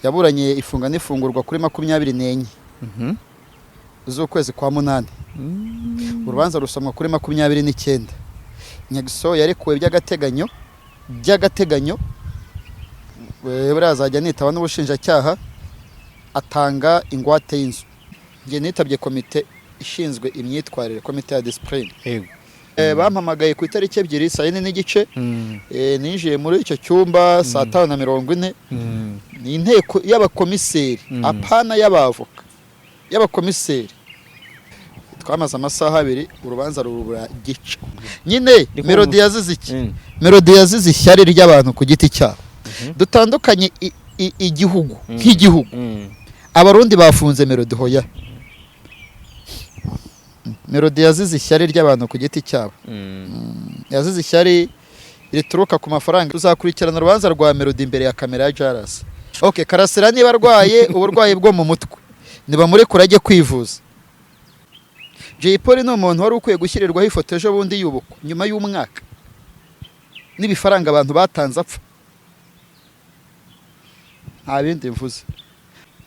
Yaburanye ifunga n'ifungurwa kuri 24 z'ukwezi kwa munani, urubanza rusomwa kuri 29. Nyagiso yarekuwe by'agateganyo. Buriya azajya anitaba n'ubushinjacyaha, atanga ingwate y'inzu. Njye nitabye komite ishinzwe imyitwarire, komite ya discipline. Bampamagaye ku itariki 2 saa 4:30. Ninjiye muri icyo cyumba saa 5:40. Ni inteko y'abakomiseri, apana y'abavoka, y'abakomiseri. Twamaze amasaha 2, urubanza rubura gica nyine. Ndi kumva. Melody yazize iki? Melody yazize ishyari ry'abantu ku giti cyabo. Dutandukanye igihugu nk'igihugu. Abarundi bafunze Melody? Hoya, Melody yazize ishyari ry'abantu ku giti cyabo. Yazize ishyari rituruka ku mafaranga. Tuzakurikirana urubanza rwa Melody imbere ya kamera ya Jaras. Okay, Karasira niba arwaye uburwayi bwo mu mutwe, nibamurekure ajye kwivuza. Jay Polly ni umuntu wari ukwiye gushyirirwaho ifoto ejo bundi yubukwa, nyuma y'umwaka n'ibifaranga abantu batanze apfa. Nta bindi mvuze.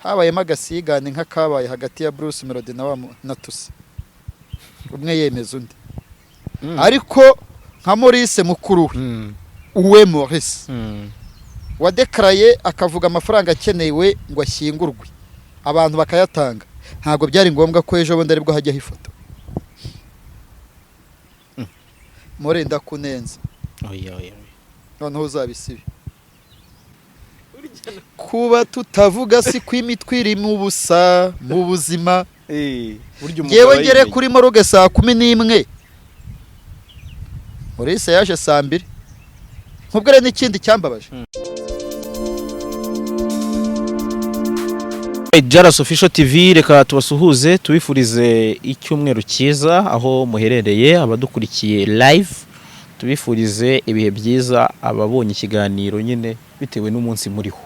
Habayemo agasigane nk'akabaye hagati ya Bruce Melody na wa na Tusi, umwe yemeza undi. Ariko nka Maurice mukuru we, uwe Maurice wadekaraye akavuga amafaranga akenewe ngo ashyingurwe, abantu bakayatanga, ntabwo byari ngombwa ko ejo bundi aribwo hajyaho ifoto. More ndakunenze. Oya, oya, oya. Noneho uzabisibe. Kuba tutavuga si ko imitwe iri mu busa mu buzima. Burya umugabo Ngewe ngere yimenye. kuri morgue saa 11, Maurice yaje saa 2. Nkubwire n'ikindi cyambabaje. Jaras Official TV, reka tubasuhuze, tubifurize icyumweru cyiza aho muherereye. Abadukurikiye live, tubifurize ibihe byiza. Ababonye ikiganiro nyine bitewe n'umunsi muriho,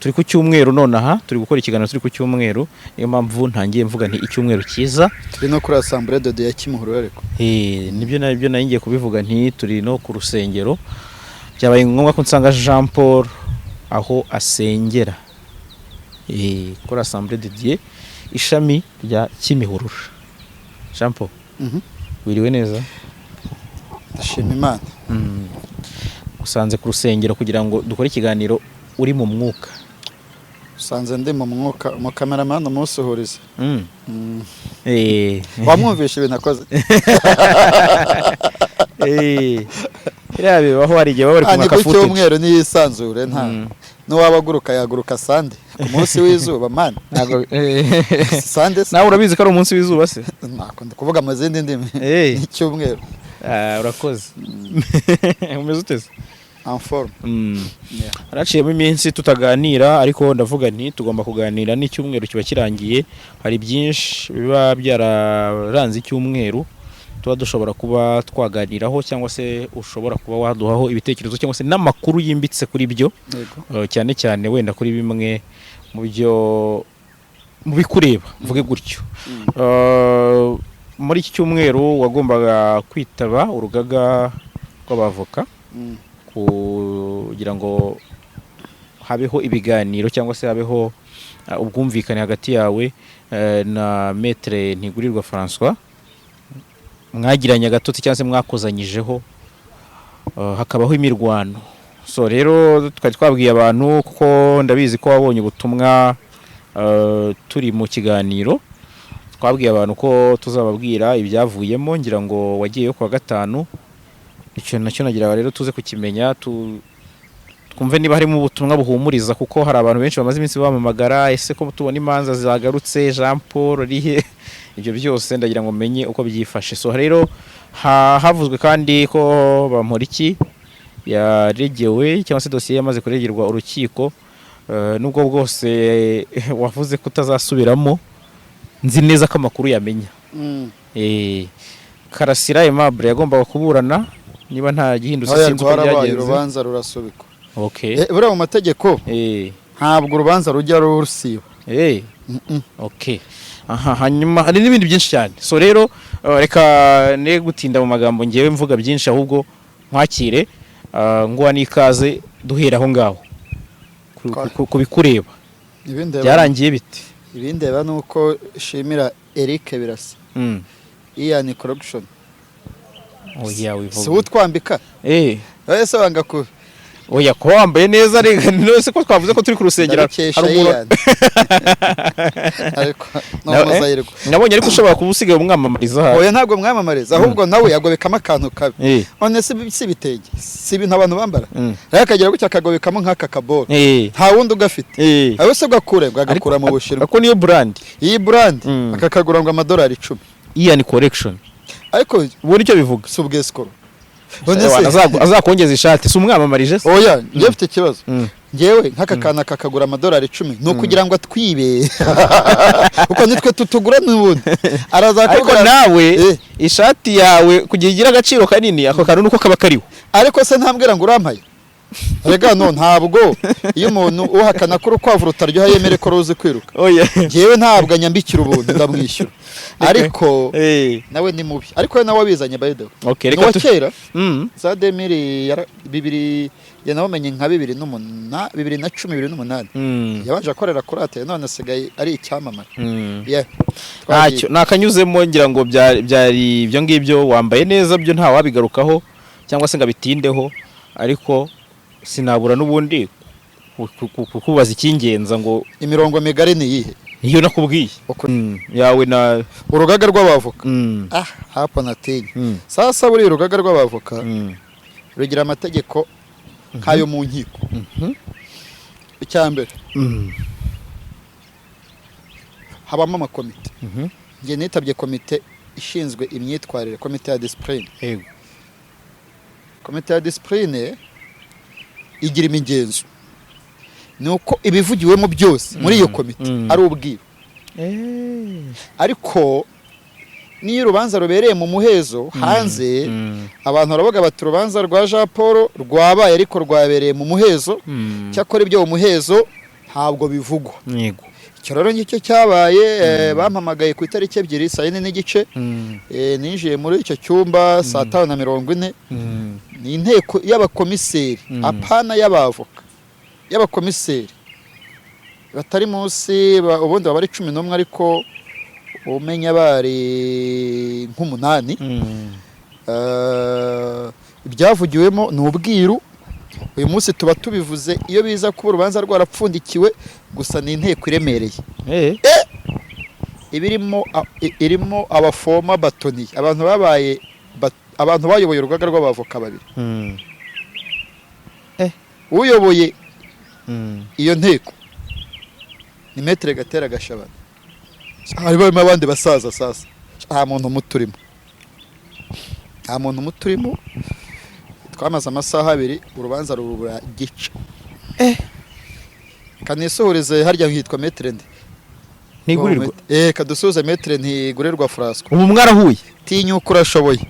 turi ku cyumweru nonaha, turi gukora ikiganiro turi ku cyumweru, niyo mpamvu ntangiye mvuga nti icyumweru cyiza. Turi no kuri Assemblée de Dieu ya Kimihurura ariko. Nibyo nabyo nari ngiye kubivuga nti turi no ku rusengero. Byabaye ngombwa ko nsanga Jean Paul aho asengera, kuri Assemblée de Dieu ishami rya Kimihurura. Jean Paul, wiriwe neza? Ndashima Imana. Usanze ku rusengero kugira ngo dukore ikiganiro uri mu mwuka. Usanze ndi mu mwuka. Umukameramani umusuhurize. Wamwumvisha ibintu akoze? Biriya bibaho, hari igihe baba bari Ah, ni kumwaka ku footage. cyumweru niyisanzure, nta n'uwaba aguruka yaguruka Sunday, ku munsi w'izuba man. Sunday se? Nawe urabizi ko ari umunsi w'izuba se? Ntabwo ndi kuvuga mu zindi ndimi. Icyumweru. Ah, urakoze. Umeze ute se? En forme. Yeah. Haraciyemo iminsi tutaganira, ariko ndavuga nti tugomba kuganira n'icyumweru kiba kirangiye. Hari byinshi biba byararanze icyumweru tuba dushobora kuba twaganiraho, cyangwa se ushobora kuba waduhaho ibitekerezo cyangwa se n'amakuru yimbitse kuri byo. Cyane cyane wenda kuri bimwe mu byo mu bikureba, mvuge gutyo. Muri iki cyumweru wagombaga kwitaba urugaga rw'abavoka kugira ngo habeho ibiganiro cyangwa se habeho ubwumvikane hagati yawe na Maître Ntigurirwa François mwagiranye agatotsi cyangwa se mwakozanyijeho, hakabaho imirwano. So rero twari twabwiye abantu, kuko ndabizi ko wabonye ubutumwa turi mu kiganiro, twabwiye abantu ko tuzababwira ibyavuyemo. Ngira ngo wagiyeyo kuwa gatanu. Icyo nacyo nagira rero tuze kukimenya, twumve niba harimo ubutumwa buhumuriza, kuko hari abantu benshi bamaze iminsi bamamagara: ese ko tubona imanza zagarutse, Jean Paul rihe? Ibyo byose ndagira ngo menye uko byifashe. So rero havuzwe kandi ko Bamporiki yaregewe cyangwa se dosiye yamaze kuregerwa urukiko. Nubwo bwose wavuze ko utazasubiramo, nzi neza ko amakuru yamenya. Karasira Aimable yagombaga kuburana, niba nta gihindutse, Oya, sinzi uko rwarabaye, byagenze. Urubanza rurasubikwa. Buriya mu mategeko ntabwo urubanza rujya rusiba. Okay. Aha, hanyuma hari n'ibindi byinshi cyane. So rero reka ne gutinda mu magambo ngewe mvuga byinshi, ahubwo nkwakire, nguha n'ikaze, duhera aho ngaho ku bikureba. Ibindeba Byarangiye bite? Ibindeba ni uko shimira Eric Birasa, Ian Corruption. Oya, wivuga. Si utwambika? Eh. Ese wanga ku Oya, kuba wambaye neza rega, none ko twavuze ko turi ku rusengero? Ndabikesha Hari umuntu Ian, ariko ni umuzayirwa. Nabonye ariko ushobora kuba usigaye umwamamariza hano. Oya, ntabwo mwamamariza, ahubwo nawe yagobekamo akantu kabi. None si ibitenge, si ibintu abantu bambara? Rero akagira gutya akagobekamo nk'aka kaboro, nta wundi ugafite. Ayo se gakure ngo agakura mu Bushinwa. Ako niyo brand. Iyi brand akakagura ngo amadolari 10. Ian Collection. Ariko Ubundi icyo bivuga? Si ubwesikoro? None Ewana, azakongeza ishati, si umwamamarije se? Oya, njyewe mfite ikibazo. Njyewe nk'aka kantu kakagura amadolari 10, ni ukugira ngo atwibe, kuko nitwe tutugura n'ubundi araza Ariko akakubwira- nawe ishati yawe kugira igire agaciro kanini, ako kantu nuko kaba kariho. Ariko se ntambwira ngo urampaye? Rega no ntabwo iyo umuntu uhakana ko urukwavu rutaryoha yemere ko ruzi kwiruka. Oya. Njyewe ntabwo anyambikira ubuntu, ndamwishyura, ariko nawe ni mubi, ariko we nawe wabizanye, by the way. Okay, Ni reka uwa tu kera za demiri bibiri, njye nawumenye nka 2008, 2010, 2008. Yabanje akorera kuri ATM, none asigaye ari icyamamare. Yeah. Twagiye. Ntacyo nakanyuzemo, ngira ngo byari ibyo ngibyo. Wambaye neza byo nta wabigarukaho cyangwa se ngo abitindeho, ariko sinabura n'ubundi kukubaza icyingenza ngo Imirongo migari ni iyihe? Niyo nakubwiye. Yawe na Urugaga rw'abavoka. Ah, hapo natinye. Sasa buriya urugaga rw'abavoka rugira amategeko nk'ayo mu nkiko. Icya mbere, habamo amakomite. Njye nitabye komite ishinzwe imyitwarire, komite ya discipline. Komite ya discipline igira imigenzo, ni uko ibivugiwemo byose muri iyo komite ari ubwiru. Ariko niyo urubanza rubereye mu muhezo hanze, abantu baravuga bati: "Urubanza rwa Jean Paul rwabaye, ariko rwabereye mu muhezo." Cyakora ibyo mu muhezo ntabwo bivugwa. Icyo rero ngicyo cyabaye. Bampamagaye ku itariki 2 saa 4:30. Ninjiye muri icyo cyumba saa 5:40. Ni inteko y'abakomiseri, apana y'abavoka, y'abakomiseri batari munsi ubundi baba ari 11, ariko umenya bari nk'umunani. Ibyavugiwemo ni ubwiru, uyu munsi tuba tubivuze iyo biza kuba urubanza rwarapfundikiwe. Gusa ni inteko iremereye. Ibirimo irimo abafoma batoniye, abantu babaye abantu bayoboye urugaga rw'abavoka babiri. Uyoboye iyo nteko ni Maître Gatera Gashabana. Hari barimo abandi basaza. Sasa nta muntu muto urimo, nta muntu muto urimo. Twamaze amasaha 2, urubanza rubura gica. Kanisuhurize harya hitwa Maître nde? Ntigurirwa. Kadusuhuze Maître Ntigurirwa François. Ubu mwarahuye? Tinyuka, urashoboye.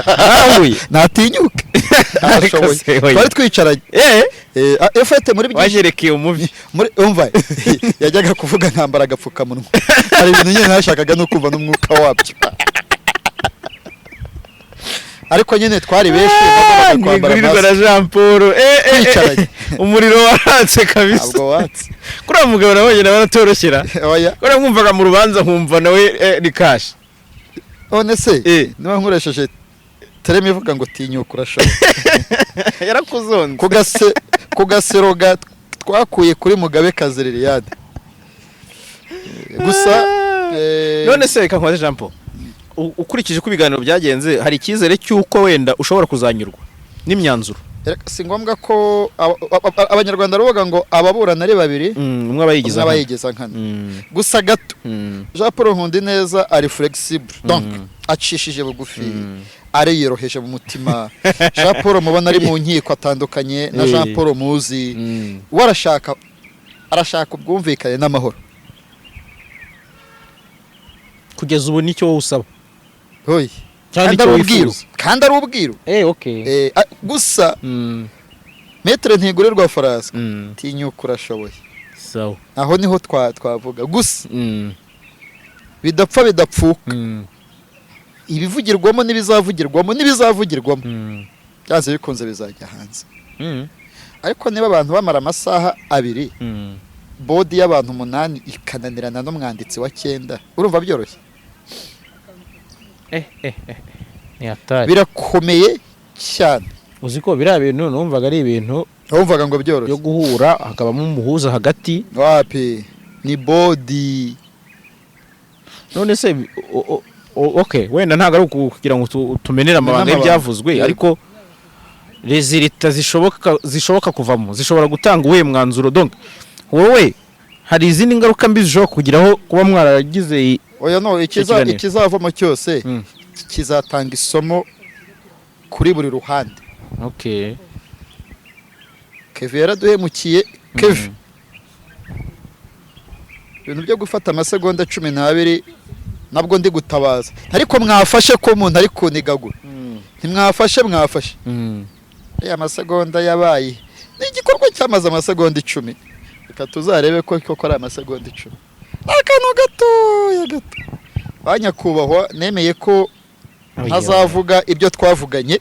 Mwarahuye? Natinyuke, arashoboye. Se, oya. Twari twicaranye. Efete muri byinshi. Wajerekeye umuvi. Muri umva yajyaga kuvuga nkambara agapfukamunwa. Hari ibintu nyine ntashakaga no kumva n'umwuka wabyo, ariko nyine twari benshi, nagombaga kwambara Ntigurirwa na mask. Jean Paul. Twicaranye. Umuriro waratse kabisa. Ntabwo watse. Kuriya mugabo nabonye nawe aratoroshyera. Oya. Kuriya mwumvaga mu rubanza nkumva nawe ni cash. None se niba nkoresheje terme ivuga ngo tinyuka urashoboye? Yarakuzonze. Ku gasero twakuye kuri Mugabe kazi Liliane gusa. None se reka nkubaze, Jean Paul, ukurikije uko ibiganiro byagenze, hari icyizere cy'uko wenda ushobora kuzanyurwa n'imyanzuro? Erega si ngombwa ko Abanyarwanda baravuga ngo ababurana ari babiri, umwe aba yigiza umwe aba nkana. yigiza nkana. Gusa gato, Jean Paul Nkundineza ari flexible, donc acishije bugufi, ariyoroheje mu mutima. Jean Paul mubona ari mu nkiko atandukanye na Jean Paul muzi. We arashaka ubwumvikane n'amahoro. Kugeza ubu nicyo wowe usaba Oyi. cyangwa Kandi nicyo ari ubwiru. wifuza? Kandi ari ubwiru. Okay. Gusa Maître Ntigurirwa François, tinyuka, urashoboye. Sawa. Aho niho twavuga gusa bidapfa bidapfuka. Ibivugirwamo n'ibizavugirwamo byanze bikunze bizajya hanze. Ariko niba abantu bamara amasaha 2 Board y'abantu umunani ikananirana n'umwanditsi wa cyenda, urumva byoroshye? Eh eh eh, ni hatari. Birakomeye cyane. Uzi ko biriya bintu numvaga ari ibintu Wumvaga ngo byo byoroshye? guhura, hakabamo umuhuza hagati. Wapi, ni board. None se okay, wenda ntabwo ari ukugira ngo tumenere amabanga amabanga. y'ibyavuzwe, ariko résultats zishoboka kuvamo zishobora gutanga uwuhe mwanzuro? Donc wowe hari izindi ngaruka mbi zishobora kugiraho kuba mwaragize Oya, no kiganiro. Ikizavamo cyose kizatanga isomo kuri buri ruhande. Kevin yaraduhemukiye. Kevin, ibintu byo gufata amasegonda 12, nabwo ndi gutabaza, ariko mwafashe ko umuntu ari kunigagura, ntimwafashe, mwafashe. Aya masegonda yabaye ni igikorwa cyamaze amasegonda 10. Reka tuzarebe ko koko ari amasegonda 10. Ni akantu gatoya gato. Ba nyakubahwa, nemeye ko ntazavuga ibyo twavuganye.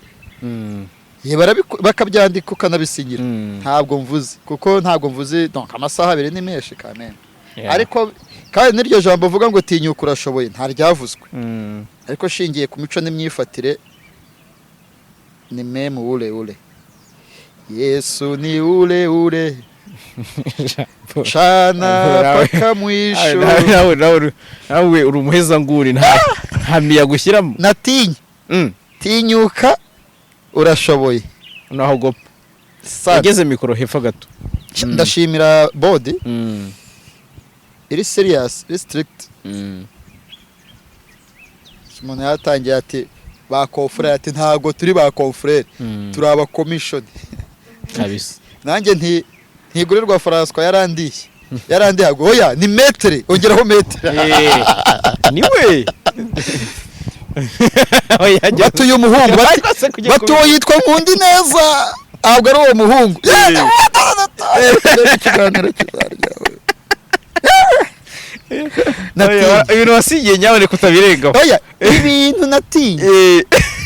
Ye, bakabyandika ukanabisinyira. Ntabwo mvuze, kuko ntabwo mvuze. Donc amasaha 2 ni menshi kameme. Ariko kandi n'iryo jambo uvuga ngo "tinyuka urashoboye" ntaryavuzwe. Ariko shingiye ku mico n'imyifatire, ni même ule ule. Yesu ni ule ule chana paka mwisho. Nawe uri umuhezanguni, nta miyaga ushyiramo. Natinye. Tinyuka urashoboye. Naho gopa. Sana. Ugeze mikoro hepfo gato. Ndashimira board iri serious, iri strict. Umuntu yatangiye ati ba confrère, ati ntabwo turi ba confrère, turi aba commission. Kabisa. Nanjye nti Ntigurirwa François yarandiye, yarandiye. Oya, ni maître, ongeraho maître. Niwe. Batuye umuhungu, bati uwo yitwa Nkundi neza, ntabwo ari uwo muhungu. Ikiganiro kizaryawe. Natinye. Ibintu wasigiye, nyaboneka utabirengaho. Oya, ibintu natinye.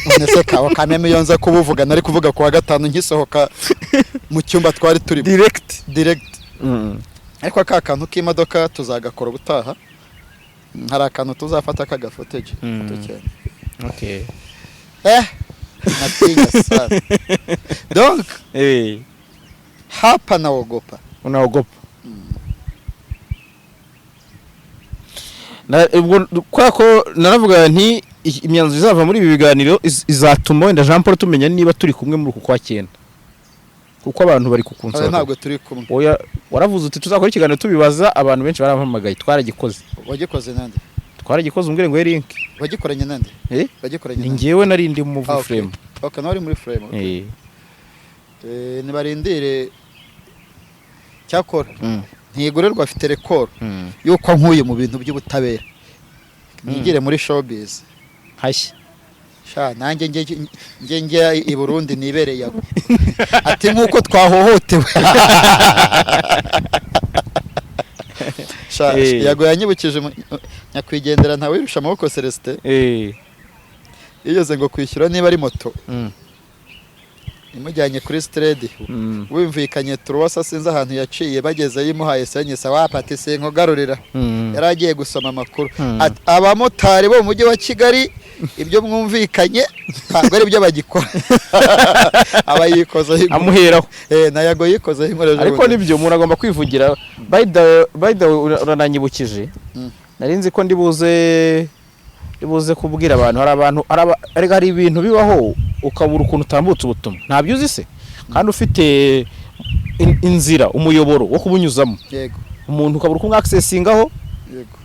None se kawa kameme, iyo nza kubuvuga nari kuvuga ku wa gatanu nkisohoka mu cyumba twari turimo. Direct. Direct. Ariko aka kantu k'imodoka tuzagakora ubutaha, hari akantu tuzafata k'agafoteje gato cyane. Natinya sana, donc hapa naogopa. Unaogopa. Ubwo kubera ko naravuga nti imyanzuro izava muri ibi biganiro izatuma wenda Jean Paul tumenya niba turi kumwe muri uku kwa cyenda, kuko abantu bari Oya, kukunsaba. Ntabwo turi kumwe. Oya, waravuze uti tuzakora ikiganiro tubibaza abantu benshi, barampamagaye, twaragikoze. Wagikoze nande? Twaragikoze, umbwire ngo link. Wagikoranye nande? Eh? Wagikoranye Ni nande? njyewe nari ndi mu Ah, okay. frame. Okay, nawe uri muri frame, okay. Eh. Nibarindire cyakora. Ntigurirwa afite record yuko nkuye mu bintu by'ubutabera nigire muri showbiz. Hashya. Sha, nanjye njye i Burundi nibereye aho, ati nk'uko twahohotewe. Sha, yago yanyibukije nyakwigendera Ntawirusha amaboko Celestin. Yigeze ngo kwishyura niba ari moto imujyanye kuri strade, wumvikanye turuwasa, sinzi ahantu yaciye, bagezeyo imuhaye senyisa wapati sinkugarurira. Yari agiye gusoma amakuru. Ati, abamotari bo mu mujyi wa Kigali, ibyo mwumvikanye ntabwo ari byo bagikora. Aba yikozeho inkuru. Amuheraho. Na Yago yikozeho inkuru ejo Ariko bundi. nibyo, umuntu agomba kwivugira. By the way, urananyibukije. Nari nzi ko ndi buze kubwira abantu, hari abantu, ariko hari ibintu bibaho ukabura ukuntu utambutsa ubutumwa, ntabyo uzi se kandi ufite inzira, umuyoboro wo kubunyuzamo, umuntu ukabura uko umwaccessingaho,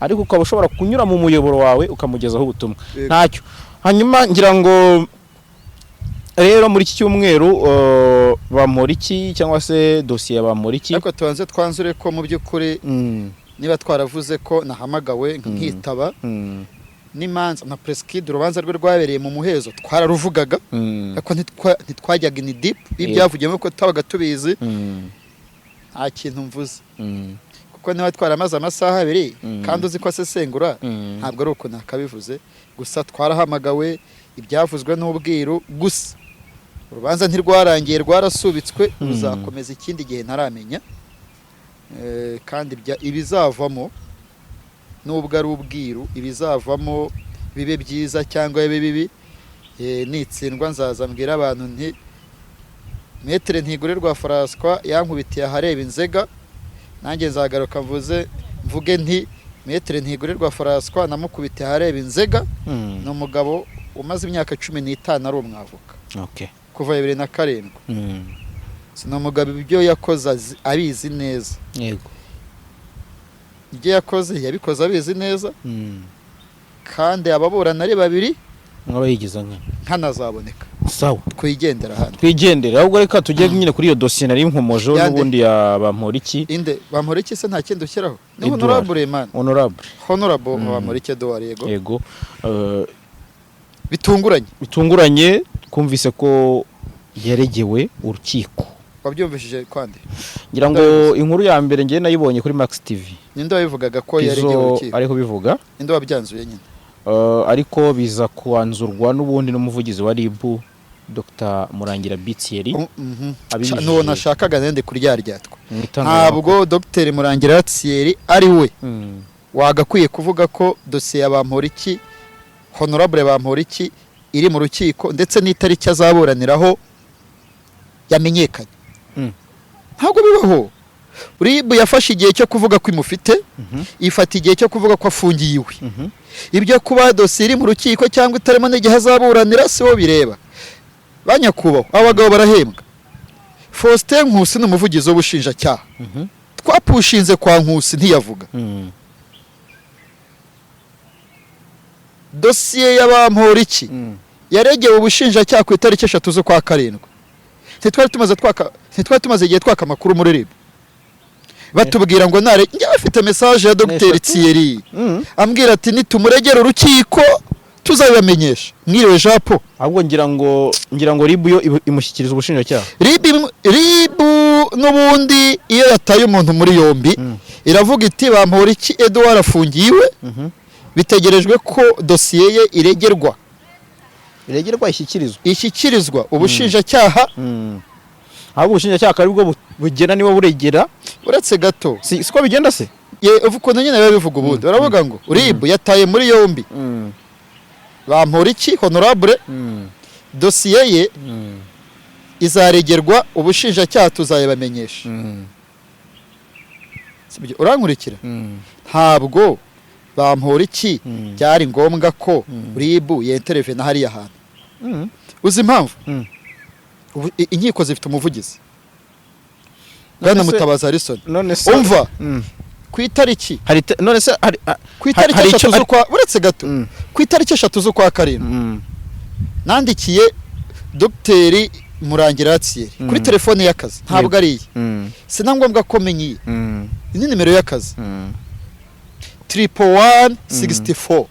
ariko ukaba ushobora kunyura mu muyoboro wawe ukamugezaho ubutumwa. Ntacyo. Hanyuma ngira ngo rero muri iki cyumweru, Bamporiki cyangwa se dosiye ya Bamporiki. Ariko tubanze twanzure ko mu by'ukuri niba twaravuze ko nahamagawe nkitaba n'imanza na Prince Kid, urubanza rwe rwabereye mu muhezo, twararuvugaga, ariko ntitwajyaga in deep y'ibyavugiyemo kuko twabaga tubizi. Nta kintu mvuze, kuko niba twaramaze amasaha 2 kandi uzi ko asesengura, ntabwo ari uko nakabivuze. Gusa twarahamagawe, ibyavuzwe n'ubwiru. Gusa urubanza ntirwarangiye, rwarasubitswe, ruzakomeza ikindi gihe ntaramenya. Kandi ibizavamo, nubwo ari ubwiru, ibizavamo bibe byiza cyangwa bibe bibi, nitsindwa nzaza mbwira abantu nti Maître Ntigurirwa François yankubitiye ahareba inzega, nanjye nzagaruka mvuge nti Maître Ntigurirwa François namukubitiye ahareba inzega. Ni umugabo umaze imyaka 15 ari umwavoka, kuva 2007. Ni umugabo ibyo yakoze abizi neza. Ibyo yakoze yabikoze abizi neza, kandi ababurana ari babiri Nk'abayigiza nkana. Nkanazaboneka. Sawa. Twigendera hano. Twigendere, ahubwo reka tujye nyine kuri iyo dosiye nari nkomojeho. Yande? N'ubundi ya Bamporiki. Inde? Bamporiki se nta kindi ushyiraho? Ni Edouard. Honorable, man. Honorable. Honorable Bamporiki Edouard, yego. Yego. Bitunguranye. Bitunguranye twumvise ko yaregewe urukiko. Wabyumvishije kwande? Ngira ngo inkuru ya mbere ngiye nayibonye kuri Max TV. Ninde wabivugaga ko yaregewe Izo urukiko? Ariho bivuga. Ninde wabyanzuye nyine? Ariko biza kwanzurwa n'ubundi n'umuvugizi wa RIB, Dr Murangira B Thierry, abinyujije N'uwo nashakaga nende kuryaryatwa. mu itangazamakuru. Ntabwo Dr Murangira Thierry ari we wagakwiye kuvuga ko dosiye ya Bamporiki, Honorable Bamporiki, iri mu rukiko, ndetse n'itariki azaburaniraho yamenyekanye. Ntabwo bibaho. RIB yafashe igihe cyo kuvuga ko imufite, ifata igihe cyo kuvuga ko afungiye iwe. Ibyo kuba dosiye iri mu rukiko cyangwa itarimo n'igihe azaburanira si bo bireba. Ba nyakubahwa, abagabo barahembwa. Faustin Nkusi ni umuvugizi w'ubushinjacyaha. Twapushinze kwa Nkusi ntiyavuga. Dosiye ya Bamporiki yaregewe ubushinjacyaha ku itariki 3 z'ukwa karindwi. Ntitwari tumaze igihe twaka amakuru muri RIB, batubwira ngo nare njye bafite message ya Dr Eshatu? Thierry ambwira ati nitumuregera urukiko tuzabibamenyesha. Mwiriwe Jean Paul. Ahubwo ngira ngo RIB yo imushyikiriza ubushinjacyaha. RIB n'ubundi iyo yataye umuntu muri yombi, iravuga iti Bamporiki Edouard afungiye iwe, bitegerejwe ko dosiye ye iregerwa, iregerwa, ishyikirizwa. Ishyikirizwa ubushinjacyaha. Ahubwo ubushinjacyaha akaba aribwo bugena niba buregera. Uretse gato. Si siko bigenda se? Ye, ukuntu nyine biba bivuga, ubundi baravuga ngo RIB yataye muri yombi Bamporiki Honorable, dosiye ye izaregerwa ubushinjacyaha, tuzayibamenyesha. Sibyo? Urankurikira? Ntabwo Bamporiki byari ngombwa ko RIB yenterevena hariya hantu. Uzi impamvu? Inkiko zifite umuvugizi, Bwana Mutabazi Harrison. None se Umva, ku itariki None se hari ku itariki hari 3 icyo z'ukwa, uretse gato, ku itariki 3 z'ukwa karindwi nandikiye Dogiteri Murangira Thierry kuri telefone y'akazi, ntabwo ari iye. Si na ngombwa ko menya iye. Ni nimero y'akazi, 11164.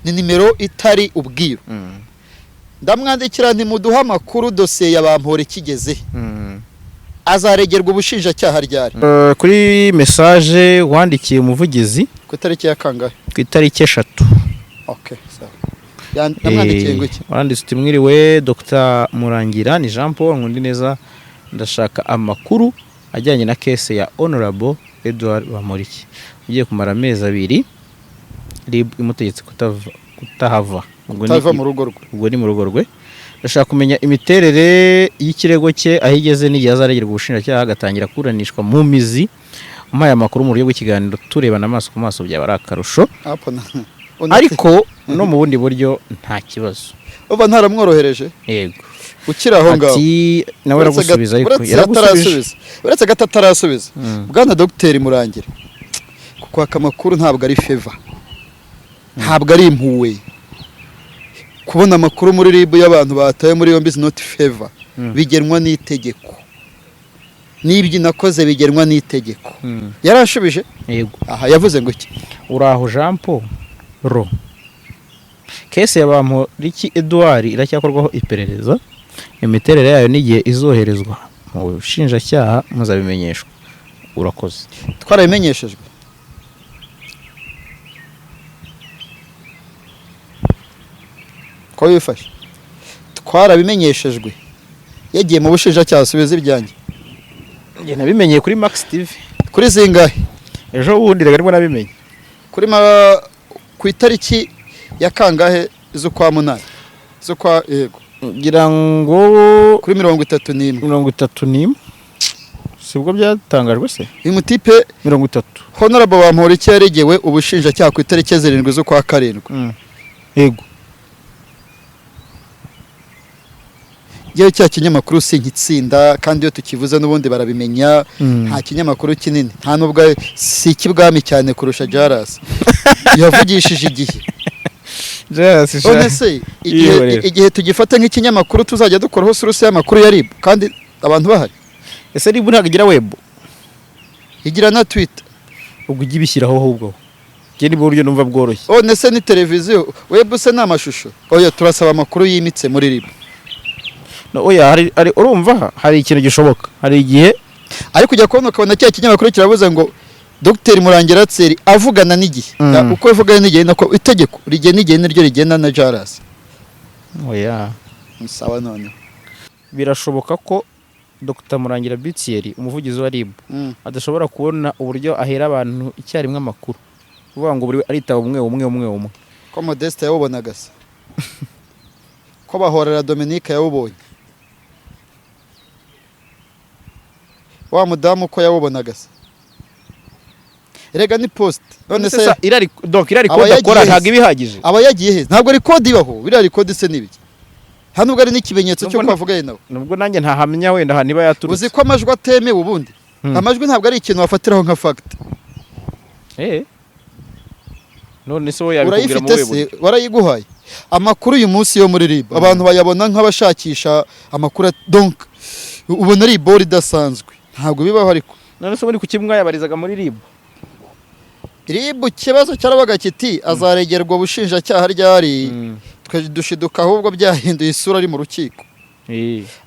Ni nimero itari ubwiru. Ndamwandikira nti muduhe amakuru, dosiye ya Bamporiki igeze he? Azaregerwa ubushinjacyaha ryari? Kuri message wandikiye umuvugizi. Ku itariki ya kangahe? Ku itariki 3. Okay, sawa. Namwandikiye ngo iki? Wanditse uti mwiriwe Dr Murangira, ni Jean Paul Nkundineza, ndashaka amakuru ajyanye na case ya Honorable Edouard Bamporiki ugiye kumara amezi 2 RIB imutegetse kutahava. Ubwo ni- Utava mu rugo rwe. Ubwo ni mu rugo rwe. Ndashaka kumenya imiterere y'ikirego cye, aho igeze n'igihe azaregerwa ubushinjacyaha agatangira kuburanishwa mu mizi. Umpaye amakuru mu buryo bw'ikiganiro turebana amaso ku maso byaba ari akarusho. Apo na Ariko no mu bundi buryo nta kibazo. Uba ntaramworohereje. Yego. Ukiri aho ngaho. Ati nawe aragusubiza, ariko Uretse yaragusubije. atarasubiza, uretse gato atarasubiza. Bwana Dogiteri Murangira, kukwaka amakuru ntabwo ari favor, ntabwo ari impuhwe. Kubona amakuru muri RIB y'abantu bataye muri yombi is not favor. Bigenwa n'itegeko, n'ibyo nakoze bigenwa n'itegeko. Yarashubije? Yego. Aha yavuze ngo iki? Uraho Jean Paul, ro case ya Bamporiki Edouard iracyakorwaho iperereza, imiterere yayo n'igihe izoherezwa mu bushinjacyaha muzabimenyeshwa, urakoze. Twarabimenyeshejwe? Ko bifashe twarabimenyeshejwe, yagiye mu bushinjacyaha? Subiza ibyanjye. Njye nabimenyeye kuri Max TV. Kuri zingahe? Ejo bundi reka nibwo nabimenye. Kuri ma ku itariki ya kangahe z'ukwa munani, z'ukwa, yego. Ngira ngo Kuri 31. 31, sibwo byatangajwe se? Uyu mutipe 30. Honorable Bamporiki yaregewe ubushinjacyaha ku itariki 7 z'ukwa karindwi. Yego. Yewe, cya kinyamakuru sinkitsinda, kandi iyo tukivuze n'ubundi barabimenya. Nta kinyamakuru kinini, nta nubwo si icy'ibwami cyane kurusha Jaras yavugishije Igihe. None se igihe, Yihorera. igihe tugifata nk'ikinyamakuru tuzajya dukoraho source y'amakuru ya RIB kandi abantu bahari? Ese RIB ntabwo igira web? Igira na Twitter. Ubwo ujye ibishyiraho ahubwo, njye ni buryo numva bworoshye. None se ni televiziyo? Web se ni amashusho? Oya, turasaba amakuru yimitse muri RIB. No, oya, hari urumva hari ikintu gishoboka, hari igihe Ariko ujya kubona ukabona cya kinyamakuru kiravuze ngo Dr Murangira Thierry avugana n'Igihe. Uko ivugana n'Igihe nako itegeko rigena igihe niryo rigena na Jaras. Oya. Sawa noneho. Birashoboka ko Dr Murangira Bitieri, umuvugizi wa RIB, adashobora kubona uburyo ahera abantu icyarimwe amakuru, kuvuga ngo buri aritaba umwe umwe umwe umwe. Ko Modeste yawubonaga se, ko Bahorera Dominique yawubonye, wa mudamu ko yawubonaga se? Erega ni post, none se Irari, donc irari Aba kode akora yagiye ntabwo iba ihagije. Aba yagiye he? Ntabwo record ibaho. Biriya record se n'ibiki? Hano ubwo ari n'ikimenyetso Nubwo cy'uko bavuganye nawe. Nubwo nanjye ntahamya wenda ahantu iba yaturutse. Uzi ko amajwi atemewe ubundi? Amajwi ntabwo ari ikintu wafatiraho nka fact. None se wowe yabikubwira mu Urayifite buhe se? buryo? Warayiguhaye? Amakuru uyu munsi yo muri RIB, abantu bayabona nk'abashakisha amakuru donc ubona ari ibori idasanzwe. Ntabwo bibaho ariko. None se ubundi kuki mwayabarizaga muri RIB? RIB ikibazo cyarabaga kiti: azaregerwa ubushinjacyaha ryari? Twe dushiduka ahubwo byahinduye isura ari mu rukiko.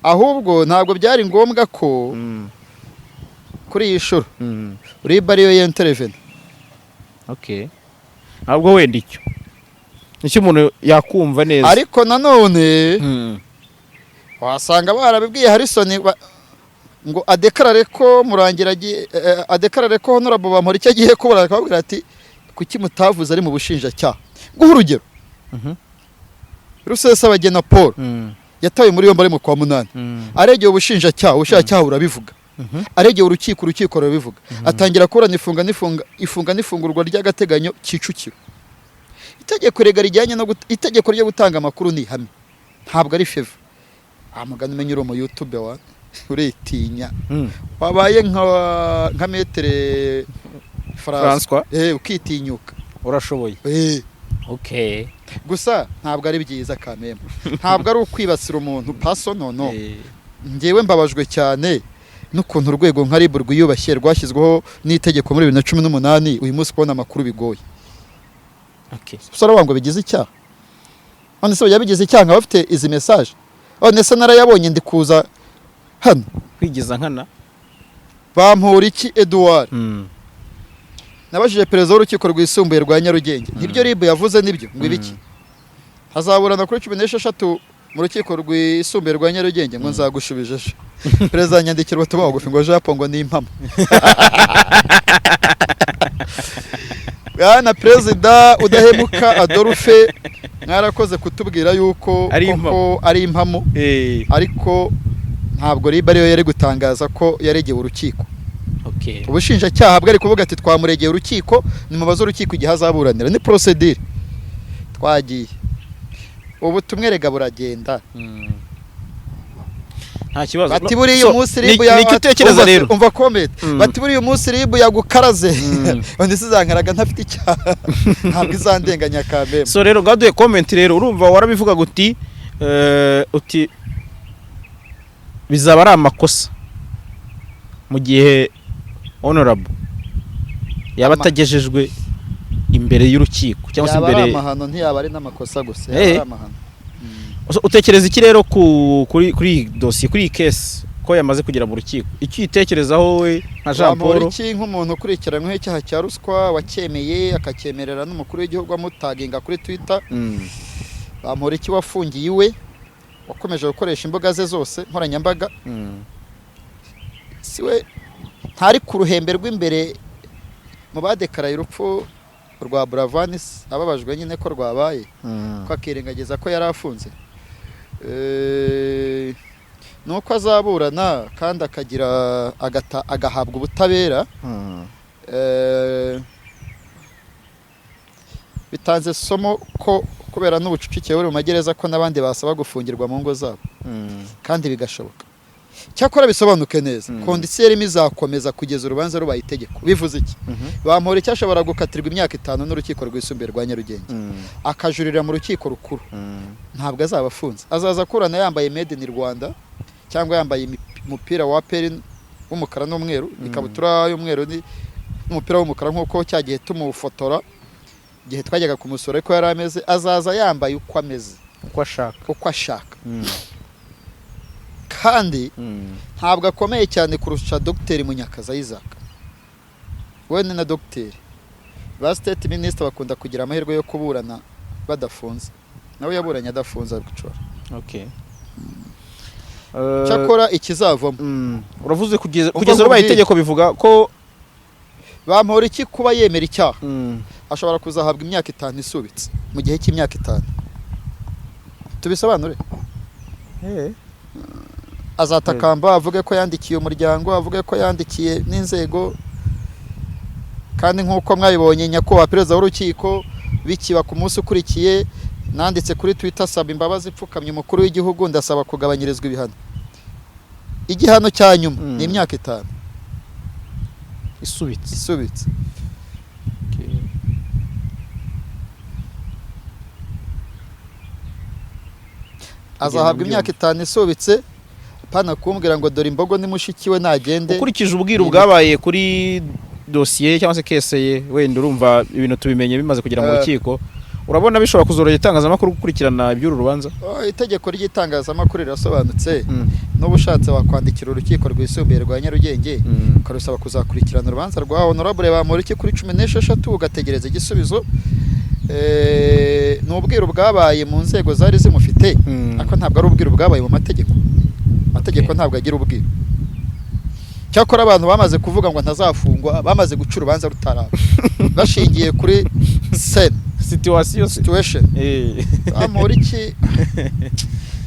Ahubwo ntabwo byari ngombwa ko kuri iyi shuro RIB ariyo yenterevena. Okay, ntabwo wenda icyo nicyo umuntu yakumva neza. Ariko nanone wasanga barabibwiye Harrison ngo adekarare ko Murangira agiye, adekarare ko Honorable Bamporiki agiye kubura, akababwira ati: "Kuki mutavuze ari mu bushinjacyaha?" Guha urugero, Rusesabagina Paul yatawe muri yombi ari mu kwa munani, aregeye ubushinjacyaha, ubushinjacyaha burabivuga, aregeye urukiko, urukiko rurabivuga, atangira kuburana ifunga n'ifunga, ifunga n'ifungurwa ry'agateganyo Kicukiro. Itegeko rega rijyanye no itegeko ryo gutanga amakuru ni ihame, ntabwo ari favor. Mugani umenya uri mu YouTube wa uritinya. Wabaye nka maître François. François. Ukitinyuka. Urashoboye. Okay. Gusa ntabwo ari byiza kameme, ntabwo ari ukwibasira umuntu personal, no. Njyewe mbabajwe cyane n'ukuntu urwego nka RIB rwiyubashye, rwashyizweho n'itegeko muri 2018, uyu munsi kubona amakuru bigoye. Gusa aravuga ngo bigize icyaha. None se bajya bigize icyaha nkaba bafite izi message? None se narayabonye ndi kuza hano? Kwigiza nkana. Bamporiki Edouard, nabajije perezida w'urukiko rwisumbuye rwa Nyarugenge: "Nibyo RIB yavuze nibyo?" Ngo: "Ibiki?" Hazaburana kuri 16 mu rukiko rwisumbuye rwa Nyarugenge. Ngo: "Nzagushubije ejo." Perezida yanyandikira ubutumwa bugufi ngo: "Jean Paul", ngo: "Ni impamo." Bwana Perezida Udahemuka Adolphe, mwarakoze kutubwira yuko Ari koko impamo. ari impamo. Ariko ntabwo RIB ariyo yari gutangaza ko yaregewe urukiko. Ubushinjacyaha bwari kuvuga ati: "Twamuregeye urukiko, nimubaze urukiko igihe azaburanira." Ni procédure twagiye. Ubutumwa erega buragenda. Nta kibazo. Bati: "Buriya So, umunsi RIB nicyo utekereza umva rero? Umva comment. Bati: "Buriya umunsi RIB yagukaraze." Undi sizankaraga ntafite icyaha, ntabwo izandenganya kameme. So rero ngaduye comment rero, urumva warabivugaga uti uti bizaba ari amakosa mu gihe honorable yaba atagejejwe imbere y'urukiko cyangwa se Yaba ari imbere amahano, ntiyaba ari n'amakosa gusa, yaba ari amahano. So, utekereza iki rero kuri iyi dosiye, kuri iyi case ko yamaze kugera mu rukiko? Icyo uyitekerezaho wowe nka Jean Paul? Bamporiki nk'umuntu ukurikiranyweho icyaha cya ruswa, wacyemeye akacyemerera n'umukuru w'igihugu amutaginga kuri Twitter, Bamporiki wafungiye iwe, wakomeje gukoresha imbuga ze zose nkoranyambaga, siwe Ntari ku ruhembe rw'imbere mu badekaraye urupfu rwa Buravan, ababajwe nyine ko rwabaye, ko akirengagiza ko yari afunze. Ni uko azaburana kandi akagira agahabwa ubutabera. Bitanze isomo ko kubera n'ubucucike buri mu magereza, ko n'abandi basaba gufungirwa mu ngo zabo kandi bigashoboka. Cyakora bisobanuke neza, condition irimo izakomeza kugeza urubanza rubaye itegeko. Bivuze iki? Bamporiki ashobora gukatirwa imyaka 5 n'urukiko rwisumbuye rwa Nyarugenge, akajurira mu rukiko rukuru. Ntabwo azaba afunze, azaza akurana yambaye made in Rwanda cyangwa yambaye umupira wa APR w'umukara n'umweru, ikabutura y'umweru n'umupira w'umukara, nk'uko cya gihe tumufotora, igihe twajyaga kumusura, ariko yari ameze. Azaza yambaye uko ameze, uko ashaka. Uko ashaka. Kandi ntabwo akomeye cyane kurusha Dogiteri Munyakazi Isaac. We ni na dogiteri. Ba state minister bakunda kugira amahirwe yo kuburana badafunze. Nawe yaburanye adafunze, ari gucora. Cyakora ikizavamo, Uravuze kugeza Umva kugeza rubaye nkubwire. itegeko, bivuga ko Bamporiki kuba yemera icyaha, ashobora kuzahabwa imyaka 5 isubitse. Mu gihe cy'imyaka 5, tubisobanure, azatakamba, avuge ko yandikiye umuryango, avuge ko yandikiye n'inzego. Kandi nk'uko mwabibonye, nyakubahwa perezida w'urukiko, bikiba ku munsi ukurikiye nanditse kuri Twitter, asaba imbabazi, ipfukamye umukuru w'igihugu, ndasaba kugabanyirizwa ibihano. Igihano cya nyuma ni imyaka 5 isubitse. Isubitse. Okay. Azahabwa imyaka 5 isubitse, pana kumbwira ngo dore imbogo ni mushiki we, nagende. Ukurikije ubwiru bwabaye kuri dosiye cyangwa se case ye, wenda urumva ibintu tubimenye bimaze kugera mu rukiko, urabona bishobora kuzorohera itangazamakuru gukurikirana iby'uru rubanza? Oh, itegeko ry'itangazamakuru rirasobanutse. N'uba ushatse wakwandikira urukiko rwisumbuye rwa Nyarugenge, ukarusaba kuzakurikirana urubanza rwa Honorable Bamporiki kuri 16, ugategereza igisubizo. Ni ubwiru bwabaye mu nzego zari zimufite, ariko ntabwo ari ubwiru bwabaye mu mategeko. Amategeko ntabwo agira ubwiru. Cyakora abantu bamaze kuvuga ngo ntazafungwa, bamaze guca urubanza rutaraba, bashingiye kuri sen Situation se situation. Bamporiki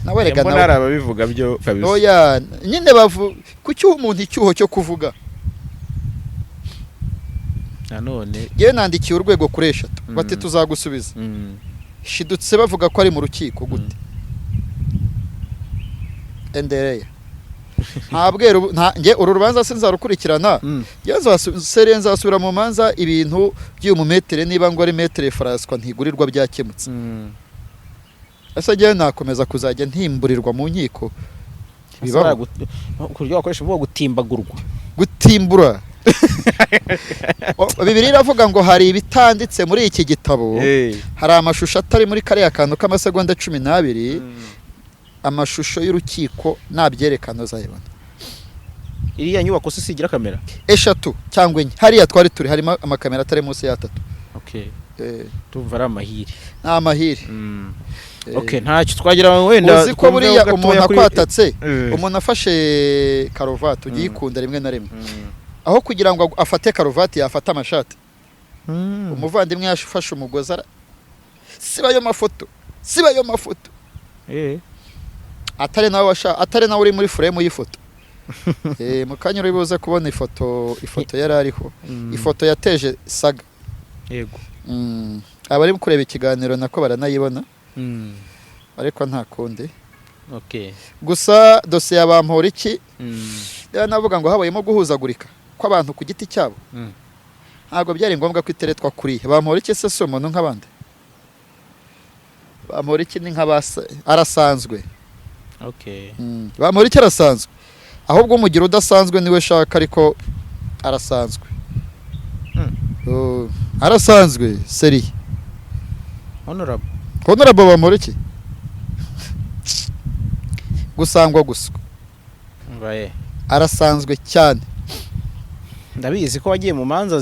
nawe rega Mbona nawe hari ababivuga byo kabisa. Oya nyine, bavu kuki uha umuntu icyuho cyo kuvuga? Nanone Ngewe nandikiye urwego kuri eshatu, bati tuzagusubiza. Shidutse bavuga ko ari mu rukiko gute? Endereya nta bweru nta. Nge uru rubanza sinzarukurikirana. Ngewe sere nzasubira mu manza ibintu by'uyu mumetere, niba ngo ari maître François Ntigurirwa, byakemutse. Ese ngewe nakomeza kuzajya ntimburirwa mu nkiko? Bibaho. Ku buryo wakoresha imvugo gutimbagurwa. Gutimbura. Bibiliya iravuga ngo hari ibitanditse muri iki gitabo, hari amashusho atari muri kariya kantu k'amasegonda 12. Amashusho y'urukiko nabyerekana uzayibona. Iriya nyubako se sigira kamera? Eshatu cyangwa enye. Hariya twari turi harimo amakamera atari munsi y'atatu. Okay, tumva ari amahire. Ni amahire. Okay, ntacyo twagira ngo wenda Uzi ko twumve buriya gatoya umuntu akwatatse, umuntu afashe karuvati, ujya uyikunda rimwe na rimwe, aho kugira ngo afate karuvati yafate amashati. Umuvandimwe yafashe umugozi siba ayo mafoto, siba ayo mafoto, atari nawe uri muri frame y'ifoto. Mu kanya uri buze kubona ifoto yari ariho, ifoto yateje saga. Abari kureba ikiganiro nako baranayibona, ariko nta kundi. Gusa dosiye ya Bamporiki, rero navuga ngo habayemo guhuzagurika kw'abantu ku giti cyabo. Ntabwo byari ngombwa ko iteretwa kuriya. Bamporiki se si umuntu nk'abandi? Bamporiki ni nk'abasa, arasanzwe. Bamporiki arasanzwe, ahubwo umugira udasanzwe niwe shaka, ariko arasanzwe. Oh, arasanzwe seri. Honorable. Honorable Bamporiki gusangwa gusa. Mbaye. Arasanzwe cyane. Ndabizi ko wagiye mu manza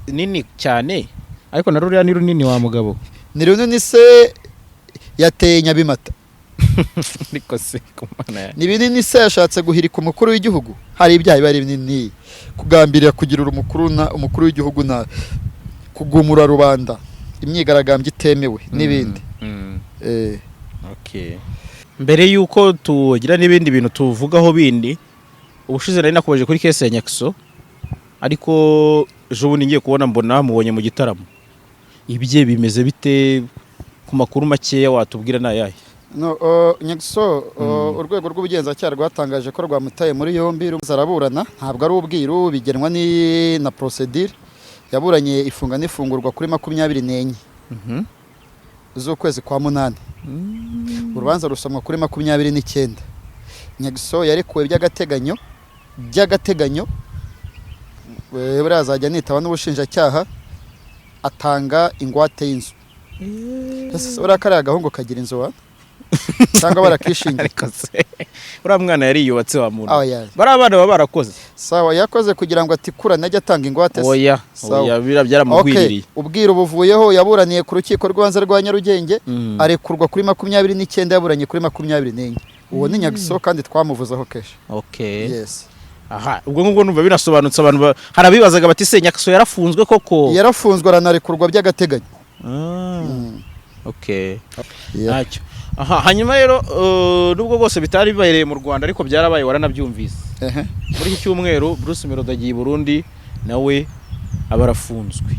nini cyane, ariko na ruriya ni runini wa mugabo. Ni runini se? Yateye Nyabimata. Ariko se ku Mana yanjye. Ni binini se yashatse guhirika umukuru w'igihugu? Hari ibyaha biba ari binini: kugambirira kugirira umukuru w'igihugu nabi, kugumura rubanda, imyigaragambyo itemewe n'ibindi. Okay. Mbere y'uko tugira n'ibindi bintu tuvugaho bindi, ubushize nari nakomeje kuri case ya Nyaxo, ariko ejo bundi ngiye kubona mbona mubonye mu gitaramo. Ibye bimeze bite? Ku makuru makeya watubwira ni ayahe? No, Nyaxo, urwego rw'ubugenzacyaha rwatangaje ko rwamutaye muri yombi, araburana. Ntabwo ari ubwiru, bigenwa na procedure. Yaburanye ifunga n'ifungurwa kuri 24 z'ukwezi kwa munani, urubanza rusomwa kuri 29. Nyaxo yarekuwe by'agateganyo. Buriya azajya anitaba n'ubushinjacyaha, atanga ingwate y'inzu. Ese buriya kariya gahungu kagira inzu wa cyangwa barakishingira? Ariko se uriya mwana yariyubatse wa muntu? Ah, yeah. Bariya bana baba barakoze. Sawa, yakoze kugira ngo atikurane ajye atanga ingwate se? Oya. Sawa. Oya, biriya byaramugwiririye. Okay. Ubwiru buvuyeho, yaburaniye ku rukiko rw'ibanze rwa Nyarugenge, arekurwa kuri 29, yaburanye kuri 24. Uwo ni Nyaxo kandi twamuvuzeho kenshi. Yes. Aha, ubwo ngubwo numva binasobanutse. Abantu hari abibazaga bati: "Se Nyaxo yarafunzwe koko?" Yarafunzwe, aranarekurwa by'agateganyo. Okay. Yeah. Ntacyo. Aha, hanyuma rero, nubwo bwose bitari bibereye mu Rwanda, ariko byarabaye, waranabyumvise. Muri iki cyumweru Bruce Melody agiye i Burundi, nawe aba arafunzwe.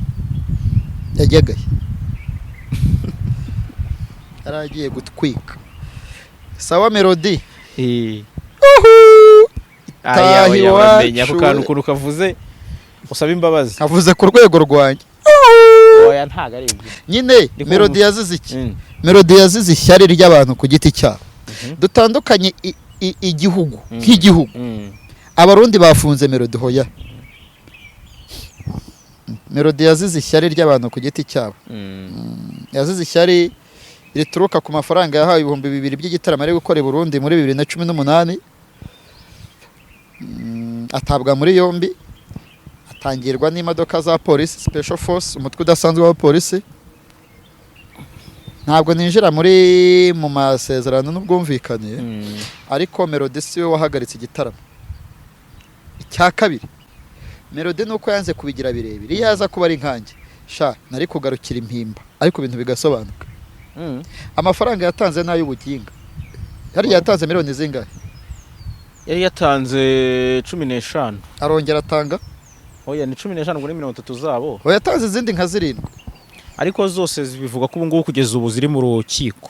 Yajyagaye yari agiye gutwika. Sawa Melody. Aya, Taha oya, uramenya ako iwacu. kantu ukuntu kavuze usaba imbabazi. Avuze ku rwego rwanjye. Oya, ntabwo ari ibyo. Nyine Ndi kumva. Melody yazize iki? Melody yazize ishyari ry'abantu ku giti cyabo. Dutandukanye igihugu nk'igihugu. Abarundi bafunze Melody? Hoya, Melody yazize ishyari ry'abantu ku giti cyabo. Yazize ishyari rituruka ku mafaranga yahawe, 2000 by'igitaramo ari gukora i Burundi muri 2018. Atabwa muri yombi, atangirwa n'imodoka za polisi, special force, umutwe udasanzwe wa polisi. Ntabwo ninjira mu masezerano n'ubwumvikane, ariko Melody si we wahagaritse igitaramo. Icya kabiri, Melody ni uko yanze kubigira birebire. Iyo aza kuba ari nkanjye sha, nari kugarukira impimba, ariko ibintu bigasobanuka. Amafaranga yatanze ni ay'ubuginga. Harya yatanze miliyoni zingahe? Yari yatanze 15. Arongera atanga? Oya, ni 15 ngo ni 30 zabo. Oya, yatanze izindi nka zirindwi. Ariko zose bivuga ko ubu ngubu kugeza ubu ziri mu rukiko,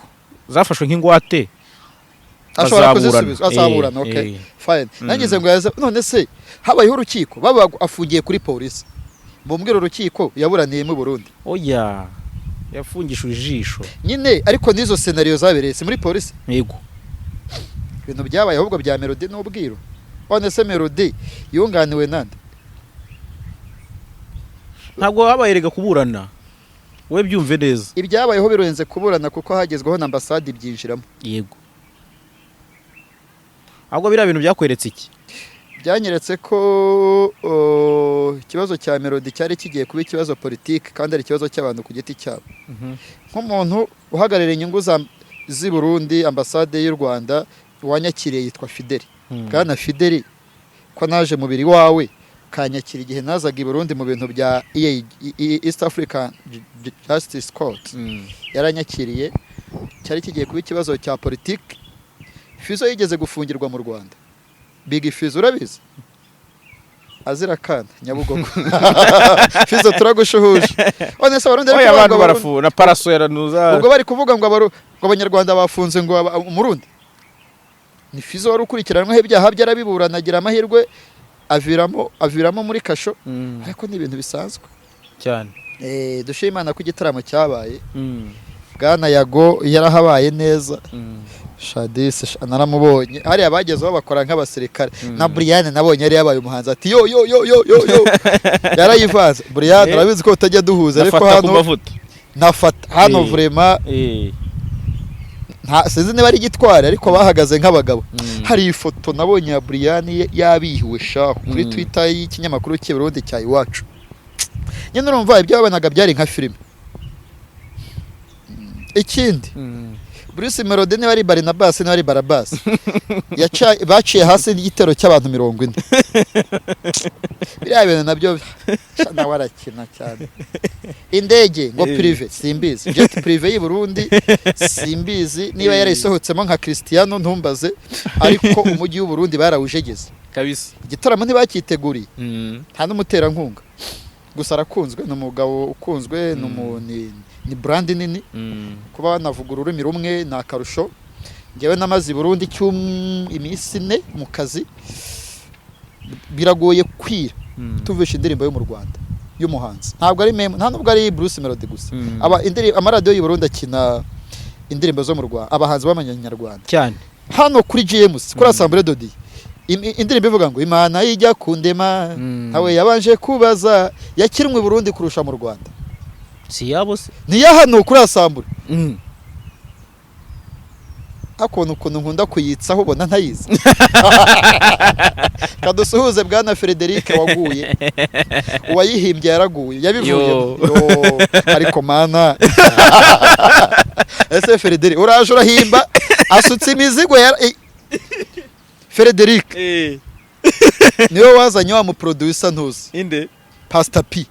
zafashwe nk'ingwate. Ashobora Bazaburana. kuzisubiza, azaburana. Okay, fine. Nangize ngo yaza. None se habayeho urukiko? Baba afungiye kuri polisi, mumbwira urukiko yaburaniyemo i Burundi. Oya, yafungishije ijisho. Nyine, ariko n'izo scenario zabereye si muri polisi? Yego. Ibintu byabaye ahubwo bya Melody n'ubwiru. None se Melody yunganiwe nande? Ntabwo habaye rega kuburana, wowe byumve neza. Ibyabayeho birenze kuburana, kuko hagezweho na ambasade ibyinjiramo. Yego, ahubwo biriya bintu byakweretse iki? Byanyeretse ko ikibazo cya Melody cyari kigiye kuba ikibazo politiki kandi ari ikibazo cy'abantu ku giti cyabo. Nk'umuntu uhagarariye inyungu z'i Burundi, ambasade y'u Rwanda, wanyakiriye yitwa Fideli. Bwana Fideli, ko naje mubiri wawe ukanyakira igihe nazaga i Burundi mu bintu bya EA, East African Justice Court, yaranyakiriye. Cyari kigiye kuba ikibazo cya politiki. Fizo yigeze gufungirwa mu Rwanda, Big Fizo, urabizi, azira akana Nyabugogo. Fizo, turagushuhuje. None se Abarundi bari Oya, kuvuga abantu ngo barafu na paraso yaranuza. Ubwo bari kuvuga ngo ngo Abanyarwanda bafunze ngo Umurundi ni Fizo wari ukurikiranweho ibyaha bye, arabiburana, agira amahirwe aviramo muri kasho. Ariko ni ibintu bisanzwe. Cyane. Dushima Imana ko igitaramo cyabaye. Bwana Yago yarahabaye neza. Shadisi naramubonye hariya, bagezeho bakora nk'abasirikare. Na Brian nabonye yari yabaye umuhanzi, ati: "Yo yo yo yo yo yo!" Yarayivanze Brian. Urabizi ko utajya duhuza, ariko nafata ku hano mavuta. Nafata hano. Vraiment, nta sinzi niba ari igitwari, ariko bahagaze nk'abagabo. Hari ifoto nabonye ya Brian yabihiwe shahu kuri Twitter y'ikinyamakuru cy'i Burundi cya Iwacu. Nyine urumva ibyo babonaga byari nka filime. Ikindi, Bruce Melody, niba ari Barnabas, niba ari Barabas, baciye hasi igitero cy'abantu 40. Biriya bintu nabyo sha, nawe arakina cyane. Indege ngo privé, simbizi, jet privé y'i Burundi, simbizi niba yarayisohotsemo nka Cristiano, ntumbaze, ariko umujyi w'u Burundi barawujegeze. Igitaramo ntibacyiteguriye, nta n'umuterankunga. Gusa arakunzwe, ni umugabo ukunzwe, ni brand nini. Kuba banavuga ururimi rumwe ni akarusho. Njyewe namaze i Burundi iminsi 4 mu kazi, biragoye kwira tumvisha indirimbo yo mu Rwanda y'umuhanzi. Ntabwo ari meme, nta nubwo ari Bruce Melody gusa. Aba amaradiyo y'u Burundi akina indirimbo zo mu Rwanda, abahanzi b'abanyarwanda. Hano kuri GMC, kuri Assemblée de Dieu, indirimbo ivuga ngo "Imana ijya kundema ntawe yabanje kubaza", yakinwe i Burundi kurusha mu Rwanda. Si yabo se? Niyo hano kuri Assemblée. Hakuntu ukuntu nkunda kuyitsaho, ubona ntayizi. Kadusuhuze bwana Frederic waguye, uwayihimbye yaraguye, yabivuye. Yo. Yo, ariko mana, ese Frederic uraje urahimba asutse imizigo ya Frederic niwe wazanye wa muproducer, ntuzi? Inde? Pastor P.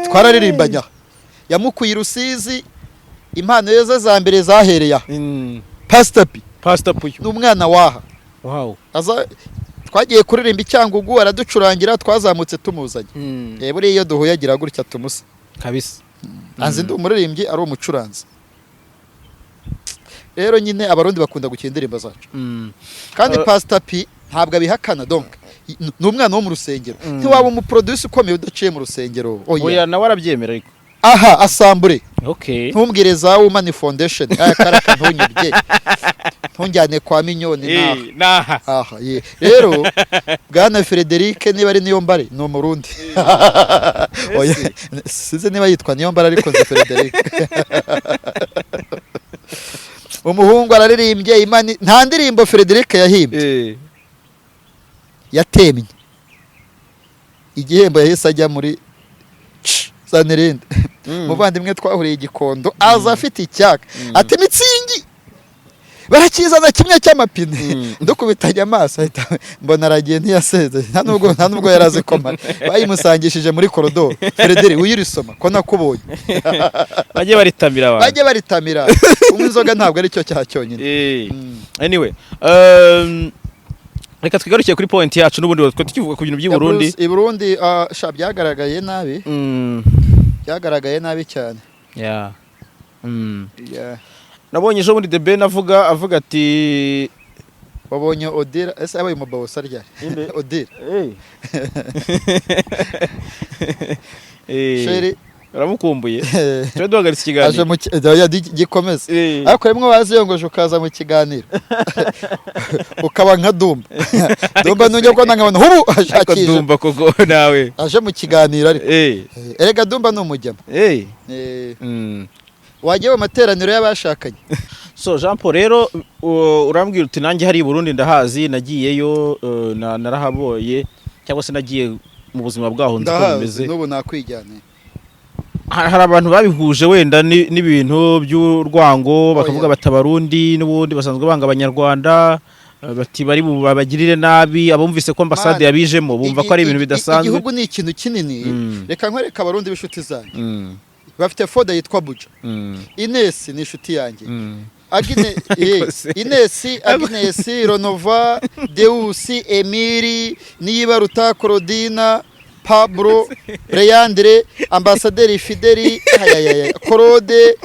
Twararirimbanya, yamukuye i Rusizi. Impano ze za mbere zahereye aha. Pastor P. Pastor Puyo. Ni umwana waha. Aza twagiye kuririmba i Cyangugu, araducurangira, twazamutse tumuzanye. Buriya iyo duhuye agira gutya tumusa. Anzi ndi umuririmbyi, ari umucuranzi. Rero nyine Abarundi bakunda gukina indirimbo zacu. Kandi Pastor P ntabwo abihakana, donc ni umwana wo mu rusengero. Ntiwaba umuproducer ukomeye udaciye mu rusengero, oya. Oya, nawe arabyemera ariko. Aha Assemblée. Ntumbwire za Woman Foundation, aya karaka, ntunyibye, ntunjyane kwa Minyoni, naha. Naha. Aha ye. Rero bwana Frederic, niba ari niyo mbare, ni Umurundi. Oya, sinzi niba yitwa niyo mbare, ariko nzi Frederic. Umuhungu araririmbye Imana. Nta ndirimbo Frederic yahimbye yatemye igihembo, yahise ajya muri Zanirinde. Muvandimwe twahuriye i Gikondo, aza afite icyaka, ati Mützig barakizana kimwe cy'amapine. Dukubitanye amaso, ahita mbona aragiye, ntiyaseze, nta nubwo yari azi ko mpari. Bayimusangishije muri korodoro. Frederic, uyirisoma ko nakubonye. Bajye baritamira abantu. Bajye baritamira. Kunywa inzoga ntabwo ari cyo cyaha cyonyine. Anyway, reka twigarukiye kuri point yacu n'ubundi twe tukivuga ku bintu by'i Burundi. I Burundi, sha, byagaragaye nabi. Byagaragaye nabi cyane. Yeah. Nabonye ejo bundi The Ben avuga ati Wabonye Odira ese yabaye umubawosa ryari? Inde? Odira. Chéri. Uramukumbuye, tube duhagaritse Aje ikiganiro. mu oya, gikomeze. Ariko rimwe waziyongoje ukaza mu kiganiro ukaba nka Dumba. Dumba nujya kubona nkabona hubu Ariko ashakisha. Dumba koko nawe. Aje mu kiganiro ariko. Erega Dumba ni umujyama. Wagiye mu materaniro y'abashakanye. So Jean Paul rero, urambwira uti nanjye hari i Burundi ndahazi, nagiyeyo, narahaboye cyangwa se nagiye mu buzima bwaho, nzi uko Ndahazi. bimeze. N'ubu nakwijyane. Hari abantu babihuje wenda n'ibintu by'urwango, bakavuga Oya. bati Abarundi n'ubundi basanzwe banga Abanyarwanda, bati bari babagirire nabi. Abumvise ko ambasade Man, yabijemo bumva ko ari ibintu bidasanzwe. Igihugu ni ikintu kinini. Reka nkwereke Abarundi b'inshuti zanjye. Bafite folder yitwa Buja. Ines ni inshuti yanjye. Agine, Ariko se- Inesi, Agnes, Ronova, Deus, Emiri, Niyibaruta, Claudina, Pablo, Leandre, Ambasaderi Fideli, ayayaya, Claude,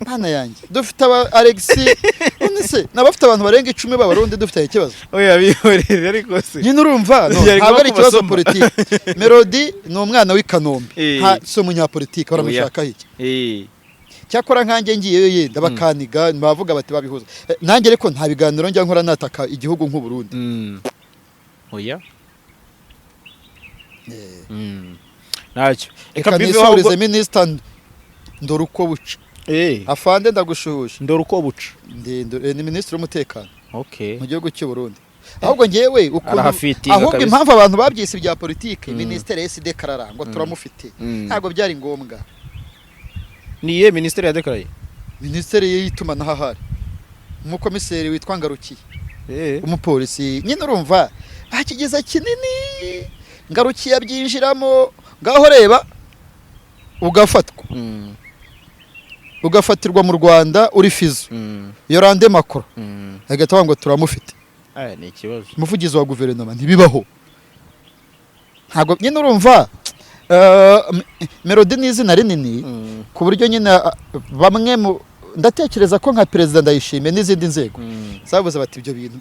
mana yanjye. Dufite aba Alexis, none se n'abafite abantu barenga 10 b'Abarundi dufite ikibazo. Oya, bihorere ariko se. Nyine urumva, no, Yari ntabwo ari kuba ikibazo kubasoma. politiki. Melody ni umwana w'i Kanombe. Nta si umunyapolitiki, baramushakaho iki? Cyakora nkanjye ngiyeyo yenda bakaniga, bavuga bati babihuza. Nanjye ariko nta biganiro njya nkora nataka igihugu nk'u Burundi. Oya. Ntacyo, reka reka mbiveho nisubirize ahubwo. Minisita ndora uko buca. Afande, ndagushuhuje. Ndora uko buca. Ni minisitiri w'umutekano mu gihugu cy'u Burundi. Ahubwo ngewe ukuntu Arahafitinga ahubwo kabisa. impamvu abantu babyise ibya politike, minisiteri yahise idekarara ngo turamufite. Ntabwo byari ngombwa. Ni iyihe minisiteri yadekaraye? Minisiteri y'itumanaho ahari. Umukomiseri witwa Ngarukiye, umupolisi nyine, urumva bakigeza kinini, Ngarukiye abyinjiramo. Ngaho reba, ugafatwa, ugafatirwa mu Rwanda uri Fizo, Yolande Makoro agahita avuga ngo turamufite. Aya ni ikibazo. Umuvugizi wa guverinoma, ntibibaho, ntabwo nyine urumva, Melody ni izina rinini ku buryo nyine bamwe mu, ndatekereza ko nka Perezida Ndayishimiye n'izindi nzego zavuze bati: "Ibyo bintu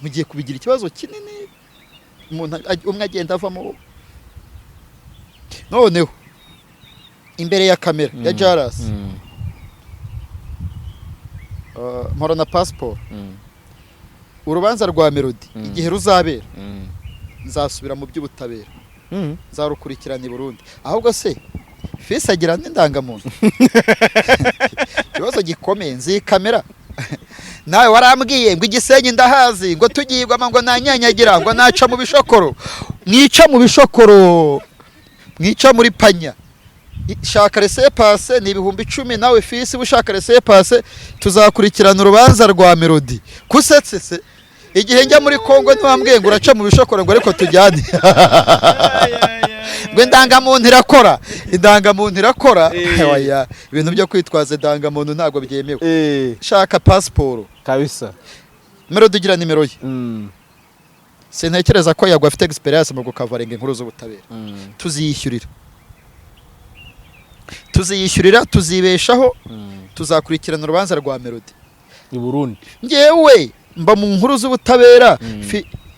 mugiye kubigira ikibazo kinini." Umuntu umwe agenda avamo, noneho imbere ya kamera ya Jarasi, mpora na pasiporo. Urubanza rwa Melody, igihe ruzabera, nzasubira mu by'ubutabera, nzarukurikirana i Burundi. Ahubwo se fisi agira n'indangamuntu? Ikibazo gikomeye, nzi kamera. Nawe warambwiye ngo Igisenyi ndahazi, ngo tugiyigwamo, ngo nanyanyagira, ngo naca mu bishokoro. Mwica mu bishokoro, mwica muri panya. Shaka laissez-passer ni 10,000. Nawe fisi ushaka laissez-passer, tuzakurikirana urubanza rwa Melody. Kusetse se, igihe njya muri Kongo ntiwambwiye ngo uraca mu bishokoro, ngo ariko tujyane, ngo indangamuntu irakora, indangamuntu irakora? Oya, ibintu byo kwitwaza indangamuntu ntabwo byemewe. Shaka pasiporo. Kabisa. Melody ugira nimero ye. Sintekereza ko yagwa afite experience mu gukavaringa inkuru z'ubutabera. Tuziyishyurira, tuziyishyurira, tuzibeshaho. Tuzakurikirana urubanza rwa Melody I Burundi. Ngewe mba mu nkuru z'ubutabera.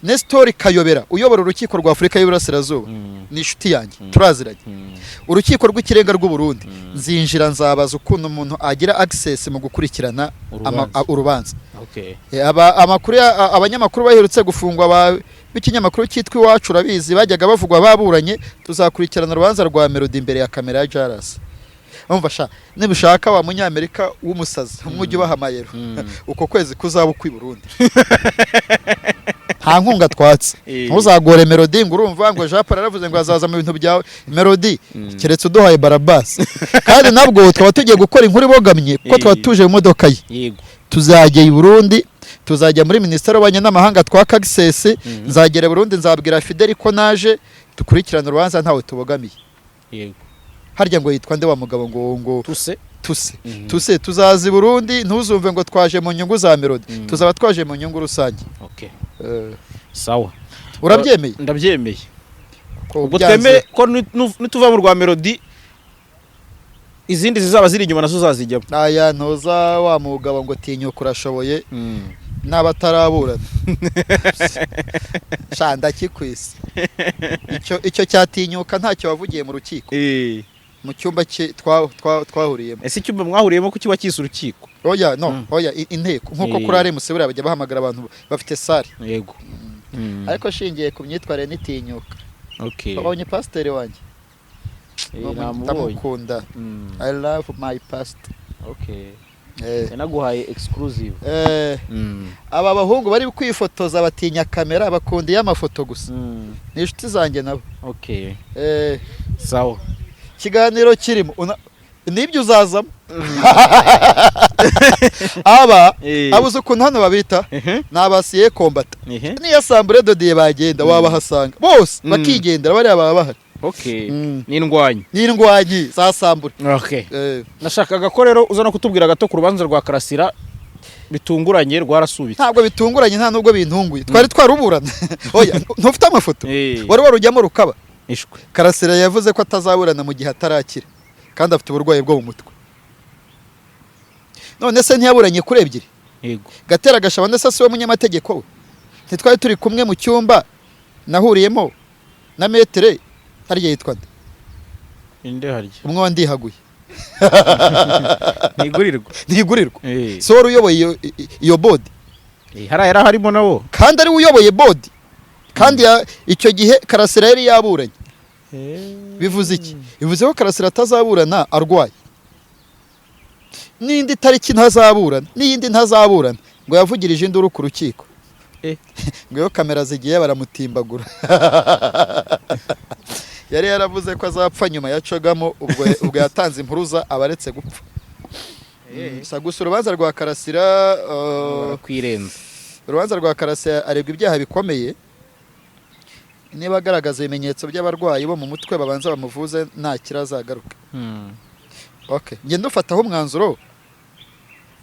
Nestor Kayobera uyobora Urukiko rwa Afurika y'Iburasirazuba ni inshuti yanjye, turaziranye. Urukiko rw'Ikirenga rw'u Burundi, nzinjira, nzabaza ukuntu umuntu agira access mu gukurikirana urubanza. Urubanza. Okay. Amakuru abanyamakuru baherutse gufungwa b'ikinyamakuru cyitwa Iwacu, urabizi, bajyaga bavugwa baburanye. Tuzakurikirana urubanza rwa Melody imbere ya kamera ya Jaras. Umva sha, nibushaka wa Munyamerika w'umusazi umwe ujya ubaha amayero, uko kwezi kuzaba ukw'i Burundi, nta nkunga twatse. Ntuzagore Melody ngo urumva ngo Jean Paul yaravuze ngo azaza mu bintu byawe. Melody, keretse uduhaye Barabasi, kandi nabwo twaba tugiye gukora inkuru ibogamye, kuko twaba tuje mu modoka ye. Tuzajya i Burundi, tuzajya muri Minisiteri y'Ububanyi n'Amahanga twaka access. Nzagera i Burundi, nzabwira Fideli ko naje, dukurikirane urubanza ntawe tubogamiye. Harya ngo yitwa nde wa mugabo ngo Tuse. Tuse. Tuse, tuzaza i Burundi, ntuzumve ngo twaje mu nyungu za Melody. Tuzaba twaje mu nyungu rusange. Okay. Sawa. Urabyemeye? Ndabyemeye. Ko Ubwo byanze- twemere ko nituva mu rwa Melody, izindi zizaba ziri inyuma nazo zazijyamo. Aya ntuza wa mugabo ngo tinyuka urashoboye, n'abataraburana sha ndakikwise. Icyo cyatinyuka ntacyo wavugiye mu rukiko, mu cyumba cye twahuriyemo. Ese icyumba mwahuriyemo ko kiba cyise urukiko? Oya, no, oya, inteko nk'uko kuri RMC buriya bajya bahamagara abantu bafite salle. Ariko shingiye ku myitwarire n'itinyuka. Wabonye pasiteri wanjye? Namubonye. Ndamukunda. I love my pastor. Yanaguhaye exclusive. Aba bahungu bari kwifotoza batinya kamera, bakunda iy'amafoto gusa. Ni inshuti zanjye nabo. Sawa. Ikiganiro kirimo nibyo uzazamo aba abuze ukuntu hano babita, ni abasiye kombata. Niyo asambure dodiye bagenda wabahasanga bose, bakigendera, bariya baba bahari. N'indwanyi. N'indwanyi za sambure. Nashakaga ko rero uza no kutubwira gato ku rubanza rwa Karasira, bitunguranye rwarasubitse. Ntabwo bitunguranye, nta nubwo bintunguye, twari twaruburana. Oya, ntufite amafoto? Wari warujyamo rukaba. Ishwe. Karasira yavuze ko atazaburana mu gihe atarakira, kandi afite uburwayi bwo mu mutwe. None se ntiyaburanye kuri ebyiri? Yego. Gatera Gashabana se si we munyamategeko we? Ntitwari turi kumwe mu cyumba nahuriyemo na maître, harya yitwa nde? Inde harya? Umwe wandihaguye. Ntigurirwa. Ntigurirwa. Si wari uyoboye iyo board? Hariya yari harimo nabo. Kandi ari we uyoboye board, kandi icyo gihe Karasira yari yaburanye. Bivuze iki? Bivuze ko Karasira atazaburana arwaye, n'indi tariki ntazaburana, n'iyindi ntazaburana. Ngo yavugirije induru ku rukiko. Ngo iyo kamera zigiye baramutimbagura. Yari yaravuze ko azapfa nyuma ya CHOGM. Ubwo yatanze impuruza, aba aretse gupfa. Gusa urubanza rwa Karasira, Barakwirenza. Urubanza rwa Karasira, aregwa ibyaha bikomeye. Niba agaragaza ibimenyetso by'abarwayi bo mu mutwe, babanza bamuvuze, ntakira azagaruka. Okay, njye ndufataho umwanzuro,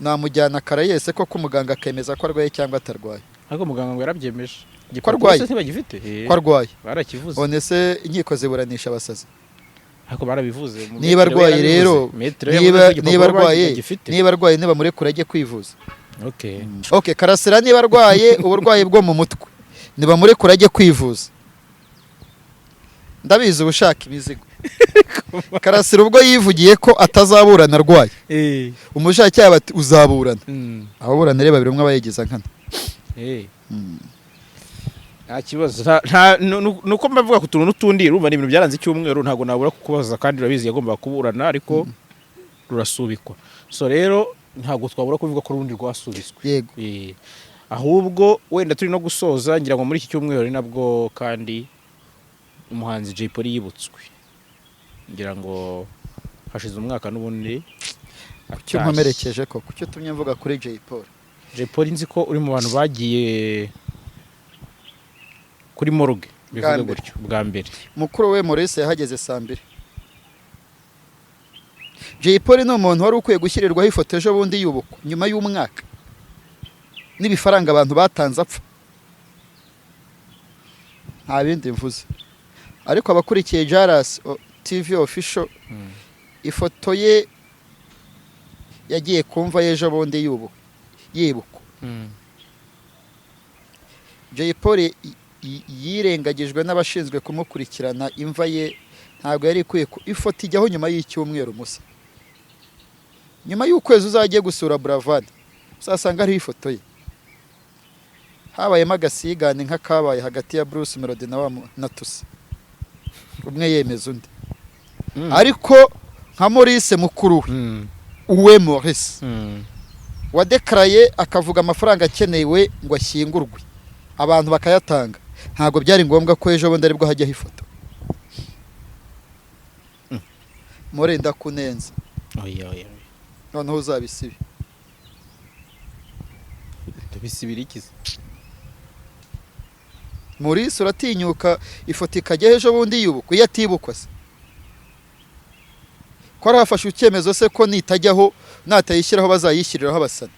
namujyana Caraes koko, umuganga akemeza ko arwaye cyangwa atarwaye. Ariko muganga ngo yarabyemeje. Ko arwaye? Igipapuro se ntibagifite? Ko arwaye? Barakivuze. None se inkiko ziburanisha abasazi? Ariko barabivuze. Niba Maître we arwaye rero, yarabivuze. Maître we niba yavuze ko igipapuro niba arwaye, bagifite. niba arwaye, nibamurekure ajye kwivuza. Okay, Karasira niba arwaye uburwayi bwo mu mutwe, nibamurekure ajye kwivuza. Ndabizi uba ushaka imizigo. Karasira ubwo yivugiye ko atazaburana arwaye, umushinjacyaha bati uzaburana. Ababurana rero babiri, umwe aba yigiza nkana. Nta kibazo. Nuko mbavuga ku tuntu n'utundi, urumva ni ibintu byaranze icyumweru, ntabwo nabura kukubaza. Kandi urabizi, yagombaga kuburana ariko rurasubikwa. So rero ntabwo twabura kubivuga ko urundi rwasubitswe. Yego. Ahubwo wenda turi no gusoza, ngira ngo muri iki cyumweru ari nabwo kandi umuhanzi Jay Polly yibutswe. Ngira ngo hashize umwaka n'ubundi Kuki unkomerekeje ko? Kuki utumye mvuga kuri Jay Polly? Jay Polly, nzi ko uri mu bantu bagiye kuri morgue, bivuge Bwa mbere. gutyo, bwa mbere. Mukuru we Maurice yahageze saa 2. Jay Polly ni umuntu wari ukwiye gushyirirwaho ifoto ejo bundi yubukwa, nyuma y'umwaka n'ibifaranga abantu batanze apfa. Nta bindi mvuze, ariko abakurikiye Jaras TV Official, ifoto ye yagiye kumva ejo bundi yibukwa. Jay Polly yirengagijwe n'abashinzwe kumukurikirana. Imva ye ntabwo yari ikwiye ifoto ijyaho nyuma y'icyumweru musa. Nyuma y'ukwezi uzajye gusura Buravan, uzasanga hariho ifoto ye. Habayemo agasigane nk'akabaye hagati ya Bruce Melody na wa na Tusi, umwe yemeza undi. Ariko nka Maurice mukuru we, uwe Maurice wadekaraye akavuga amafaranga akenewe ngo ashyingurwe, abantu bakayatanga, ntabwo byari ngombwa ko ejo bundi aribwo hajyaho ifoto. More ndakunenza. Oya, oya. Noneho uzabisibe. Ndabisibira iki se? Maurice, uratinyuka ifoto ikajyaho ejo bundi yubukwa, iyo atibukwa se ko ari hafashe icyemezo se ko nitajyaho, natayishyiraho bazayishyiriraho abasana,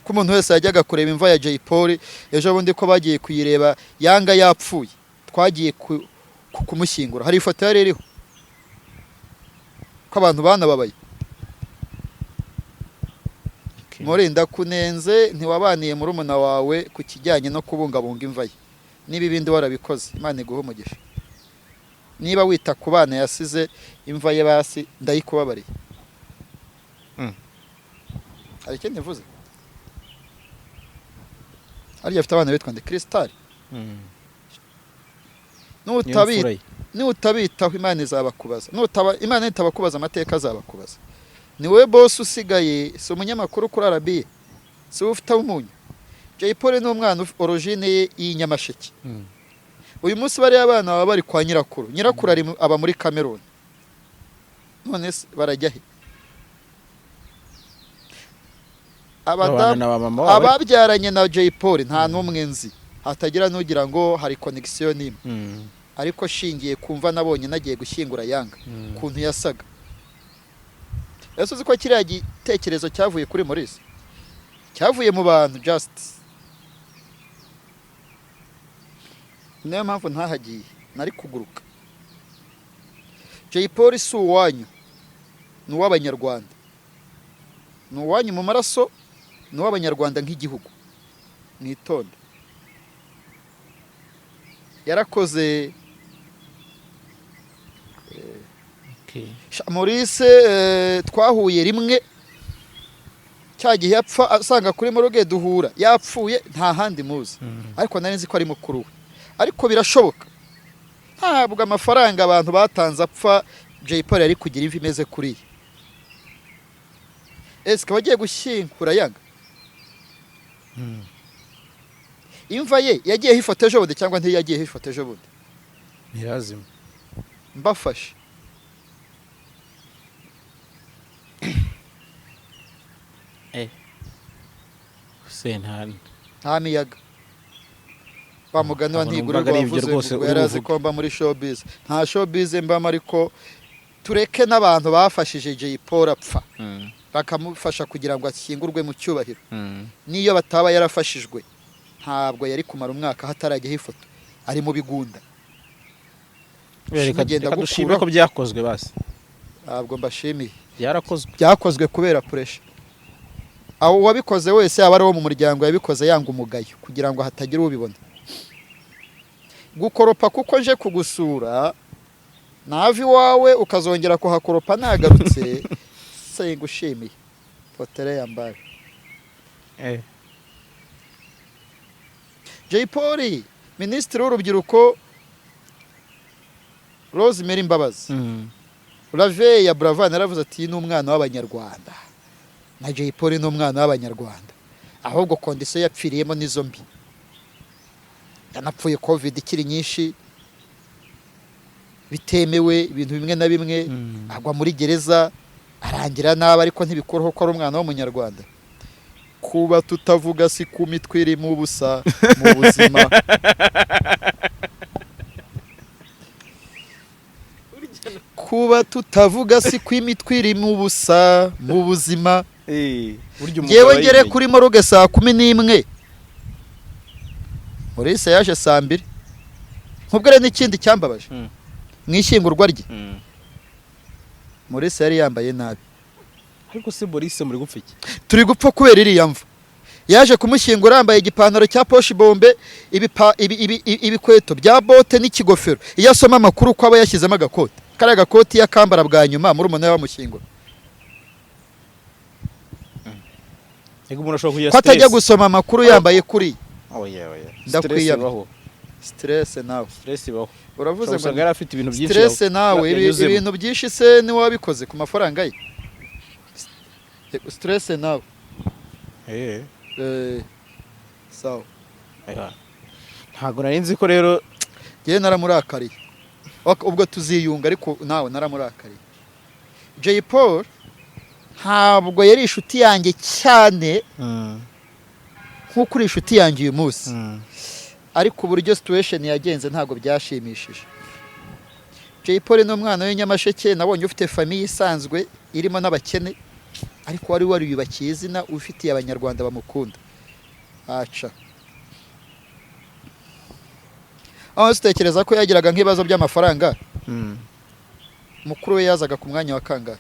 ko umuntu wese yajyaga kureba imva ya Jay Polly ejo bundi, ko bagiye kuyireba yanga yapfuye, twagiye kumushyingura, hari ifoto yari iriho, ko abantu banababaye? More, ndakunenze, ntiwabaniye murumuna wawe ku kijyanye no kubungabunga imva ye. Niba ibindi warabikoze, Imana iguhe umugisha. Niba wita ku bana yasize, imva ye basi ndayikubabariye. Hari ikindi mvuze? Harya afite abana bitwa nde? Crystal. Niyo mfura ye. Nutabitaho, Imana izabakubaza. Nutaba, Imana nitabakubaza, amateka azabakubaza. Ni wowe boss usigaye, si umunyamakuru kuri arabiye, si wowe ufite umunyu. Jay Polly ni umwana origine ye y'inyamasheke. Uyu munsi bariya abana baba bari kwa nyirakuru. Nyirakuru aba muri Cameroon. None se barajya he? Babana Abadamu na ba mama wabo. ababyaranye na Jay Polly nta n'umwe nzi, hatagira n'ugira ngo hari connection n'imwe. Ariko shingiye kumva nabonye nagiye gushyingura yanga, ukuntu yasaga, ese uzi ko kiriya gitekerezo cyavuye kuri Maurice, cyavuye mu bantu just? Niyo mpamvu ntahagiye, nari kuguruka. Jay Polly si uwanyu, ni uw'Abanyarwanda, ni uwanyu mu maraso, ni uw'Abanyarwanda nk'igihugu. Mwitonde, yarakoze. Maurice, twahuye rimwe cya gihe yapfa, asanga kuri morgue duhura yapfuye, nta handi muzi. Ariko nari nzi ko ari mukuru we. Ariko birashoboka, ntabwo amafaranga abantu batanze apfa Jay Polly yari kugira imvi imeze kuriya. Ese akaba agiye gushyingura yanga? Imva ye yagiyeho ifoto ejo bundi cyangwa ntiyagiyeho ifoto ejo bundi? Ntirazima. Mbafashe. Se nta Nta miyaga, wa mugani wa Ntabwo Ntigurirwa numvaga ari ibyo wavuze rwose ngo uri yari azi buvuge. ko mba muri showbiz. Nta showbiz mbamo, ariko tureke n'abantu bafashije Jay Polly apfa, bakamufasha kugira ngo ashyingurwe mu cyubahiro. N'iyo bataba yarafashijwe, ntabwo yari kumara umwaka hatarajyaho ifoto ari mu bigunda. Reka Mugenda reka dushime gukuraho. ko byakozwe basi. Ntabwo mbashimiye. Byarakozwe. Byakozwe kubera pressure. Aho uwabikoze wese, yaba ari uwo mu muryango, yabikoze yanga umugayo kugira ngo hatagira ubibona. Gukoropa kuko nje kugusura, nava iwawe ukazongera kuhakoropa nagarutse, singushimiye potere yambaye. Jay Polly, Minisitiri w'Urubyiruko Rosemary Mbabazi, Rave ya Buravan yaravuze ati: "Ni umwana w'Abanyarwanda." Na Jay Polly ni umwana w'Abanyarwanda, ahubwo condition yapfiriyemo nizo mbi. Yanapfuye COVID ikiri nyinshi, bitemewe ibintu bimwe na bimwe, agwa muri gereza, arangira nabi, ariko ntibikuraho ko ari umwana w'Umunyarwanda. Kuba tutavuga si ku mitwe irimo ubusa mu buzima. Kuba tutavuga si ku imitwe irimo ubusa mu buzima. Burya umugabo Ngewe ngere yimenye. kuri morgue saa 11, Maurice yaje saa 2. Nkubwire n'ikindi cyambabaje: mu ishyingurwa rye, Maurice yari yambaye nabi. Ariko se Maurice muri gupfa iki? Turi gupfa kubera iriya mva. Yaje kumushyingura yambaye igipantaro cya poche bombe, ibikweto bya bote n'ikigofero. Iyo asoma amakuru, ko aba yashyizemo agakoti, kariya gakoti iyo akambara bwa nyuma muri umuntu bamushyingura. Ego, umuntu ashobora kugira Ko atajya stress. gusoma amakuru yambaye kuriya? Oya, oya. Stress Ndakwiyamye. ibaho. Stress nawe. Stress ibaho. Uravuze Ushobora ngo gusanga yari afite ibintu byinshi stress nawe, yanyuzemo. ibintu byinshi se niwe wabikoze ku mafaranga ye? Stress nawe. Sawa. Oya. Ntabwo nari nzi ko rero. Njyewe naramurakariye. Ok, ubwo tuziyunga, ariko nawe naramurakariye. Jay Polly ntabwo yari inshuti yanjye cyane nk'uko uri inshuti yanjye uyu munsi, ariko uburyo situation yagenze ntabwo byashimishije. Jay Polly ni umwana w'inyamasheke nabonye ufite famille isanzwe irimo n'abakene, ariko wari wariyubakiye izina, ufitiye Abanyarwanda bamukunda. Aca aho zitekereza ko yagiraga nk'ibibazo by'amafaranga, mukuru we yazaga ku mwanya wa kangahe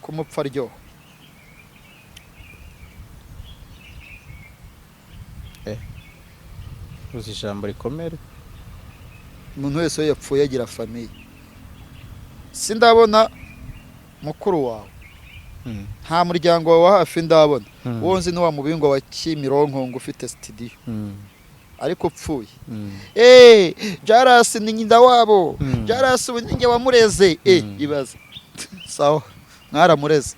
kumupfa aryoha? Uzi ijambo rikomere. Umuntu wese iyo yapfuye agira famille. Sindabona mukuru wawe, nta muryango wawe wa hafi ndabona. Uwo nzi ni wa mubingwa wa Kimironko ngo ufite studio, ariko upfuye, eee, Jarasi ni nyina wabo. Jarasi ubu ni njye wamureze. Ibaze. Sawa, mwaramureze,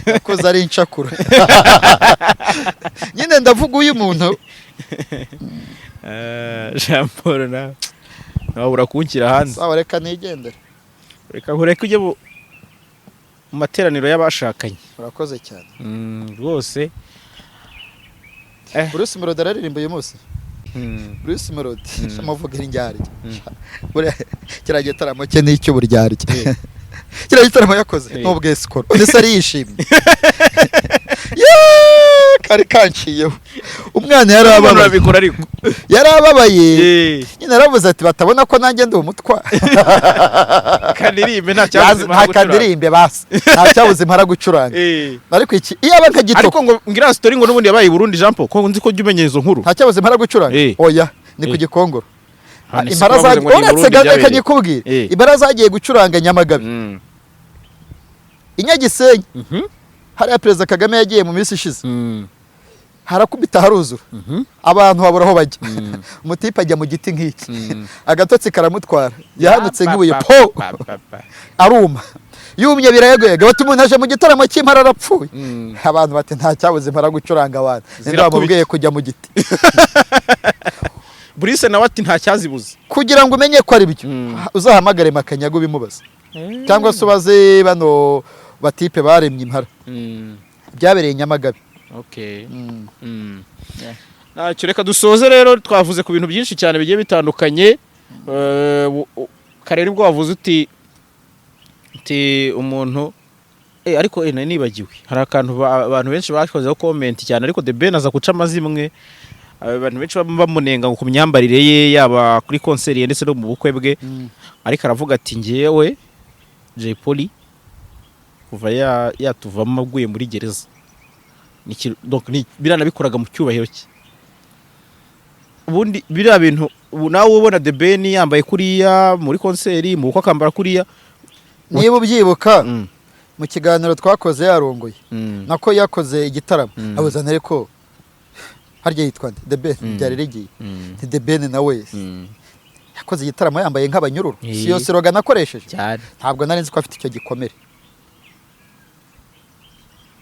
yakoze ari incakura nyine. Ndavuga uyu muntu. Jean Paul, nawe wabura kunshyira hanze. Sawa, reka nigendere. Reka nkureke ujye mu materaniro y'abashakanye. Urakoze cyane. Rwose. Bruce Melody araririmba uyu munsi. Bruce Melody, amavuga indyarya. Buriya kiriya gitaramo cye ni icy'uburyarya. Kiriya gitaramo yakoze n'ubwesikoro, ndetse ari yishimye. Yeee, kari kanciyeho. Umwana yari Umuntu ababaye. arabikora ariko. Yari ababaye nyine, yaravuze ati: "Batabona ko nanjye ndi umutwa." Kanirimbe nta cyabuze. Nta kandirimbe basi, nta cyabuze impara gucuranga. Ariko iki iyo aba nka gito. Ariko ngo ngira story ngo n'ubundi yabaye i Burundi, Jean Paul, ko nzi ko jya umenya izo nkuru. Nta cyabuze impara gucuranga. Oya, ni ku Gikongoro. Hano si Impara ko bavuze zagiye ngo ni i uretse Burundi reka byabereye. nyikubwire. Impara zagiye gucuranga Nyamagabe, i Nyagisenyi, hariya Perezida Kagame yagiye mu minsi ishize, harakubita haruzura, abantu babura aho bajya. Umutipe ajya mu giti nk'iki, agatotsi karamutwara, yahanutse nk'ibuye po, aruma, yumye birayegwega. Bati: "Umuntu aje mu gitaramo cy'impara arapfuye." Abantu bati: "Nta cyabuze impara gucuranga." Abantu ninde Zirakubita. wamubwiye kujya mu giti? Bruce nawe ati nta cyazibuze. Kugira ngo umenye ko ari byo, uzahamagare Makanyaga ubimubaze, cyangwa se ubaze bano. Batipe baremye impara. Byabereye i Nyamagabe. Yeah. Ntacyo, reka dusoze rero. Twavuze ku bintu byinshi cyane bigiye bitandukanye. Kare nibwo wavuze uti umuntu ariko nari nibagiwe, hari akantu abantu benshi bakozeho comment cyane, ariko The Ben aza guca amazimwe. Abantu benshi bamunenga ngo ku myambarire ye, yaba kuri concert ye ndetse no mu bukwe bwe, ariko aravuga ati: "Ngewe Jay Polly kuva yatuvamo aguye muri gereza, donc biriya nabikoraga mu cyubahiro cye." Ubundi biriya bintu, ubu nawe ubona The Ben yambaye kuriya muri concert, mu bukwe akambara kuriya. Niba ubyibuka, mu kiganiro twakoze yarongoye, nako yakoze igitaramo, abuzana, ariko harya yitwa nde? The Ben. Byari rigiye. Ni The Ben nawe yakoze igitaramo yambaye nk'abanyururu. Si yo slogan akoresheje? Cyane. Ntabwo nari nzi ko afite icyo gikomere.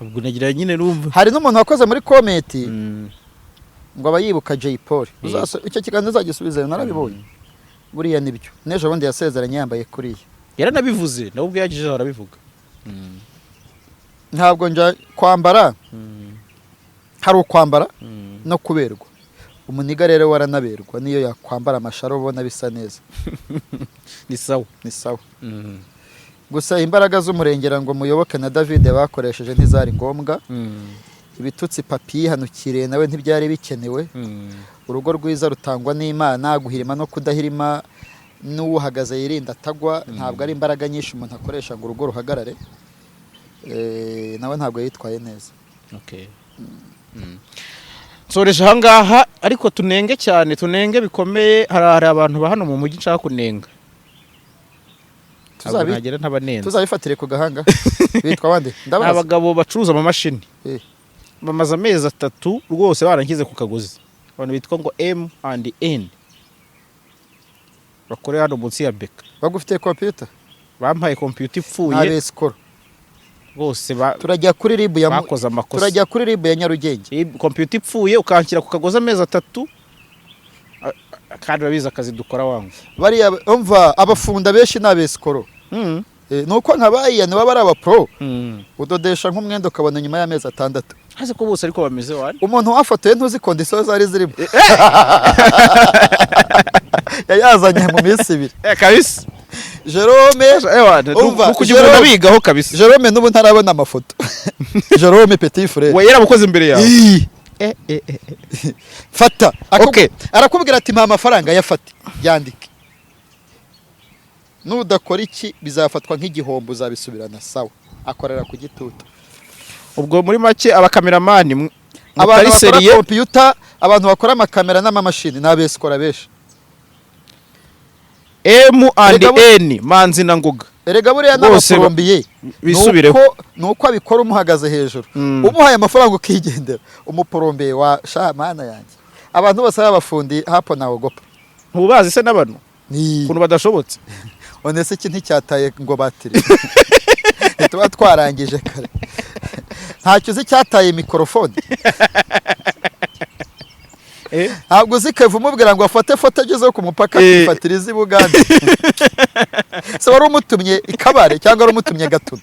Ubwo nagira nyine numva. Hari n'umuntu wakoze muri comment ngo aba yibuka Jay Polly. Icyo kiganiro uzagisubizayo, narabibonye. Buriya nibyo, n'ejo bundi yasezeranye yambaye kuriya. Yaranabivuze nawe ubwo yagejeje arabivuga. Ntabwo njya kwambara. Hari ukwambara no kuberwa. Umuniga rero waranaberwa, niyo yakwambara amasharo ubona bisa neza. Ni sawa. Ni sawa. Gusa imbaraga z'umurengera ngo Muyoboke na David bakoresheje ntizari ngombwa. Ibitutsi Papi yihanukiriye nawe ntibyari bikenewe. Urugo rwiza rutangwa n'Imana. Guhirima no kudahirima n'uwuhagaze yirinda atagwa. Ntabwo ari imbaraga nyinshi umuntu akoresha ngo urugo ruhagarare. Nawe ntabwo yitwaye neza. Okay. Nsoreje ahangaha, ariko tunenge cyane, tunenge bikomeye. Hari abantu ba hano mu mujyi nshaka kunenga. Ntabwo nagera ntabanenze. Tuzabifatire ku gahanga. Bitwa bande? Ni Ndabaza. abagabo bacuruza amamashini. Bamaze amezi 3 rwose baranshyize ku kagozi. Abantu bitwa ngo M and N bakorera hano munsi ya Beka. Bagufitiye kompiyuta? Bampaye kompiyuta ipfuye. N'abesikoro. Rwose Turajya kuri RIB ya bakoze amakosa. Turajya kuri RIB ya Nyarugenge. Iyi kompiyuta ipfuye ukanshyira ku kagozi amezi 3, kandi urabizi akazi dukora wangu. Bariya, umva, abafunda benshi ni abesikoro. Nuko nka bayiya niba bari abapro, udodesha nk'umwenda ukabona nyuma y'amezi 6. Hasi ko bose ariko bameze wani. Umuntu wafotoye ntuzi condition zari zirimo, yayazanye mu minsi 2. Kabisa. Jerome, umva, kujya umuntu abigaho kabisa. Jerome n'ubu ntarabona amafoto. Jerome petit frère. We yarabukoze imbere yawe? Ii. Fata. Okay. Arakubwira ati: "Mpa amafaranga." Yafate, yandike. Nudakora iki bizafatwa nk'igihombo, uzabisubirana. Sawa, akorera ku gitutu. Ubwo muri make abakameramani Abantu mutari bakora sérieux. kompiyuta, abantu bakora amakamera n'amamashini ni abesikora benshi. M and Erega N, Manzi na Ngoga. Erega buriya Bose n'abaporombiye bisubireho. Nuko abikora umuhagaze hejuru. Umuhaye amafaranga ukigendera, umuporombiye wa sha mana yanjye, abantu bose b'abafundi hapo naogopa. Ntubazi se n'abantu Ni ukuntu badashobotse? One se iki nticyataye ngo batiri, ntituba twarangije kare? Ntacyo uzi cyataye mikorofone. Ntabwo uzi Keva umubwira ngo afate foto ageze ku mupaka, akifatira iz'i Bugande. Se wari umutumye i Kabare cyangwa wari umutumye Gatuna?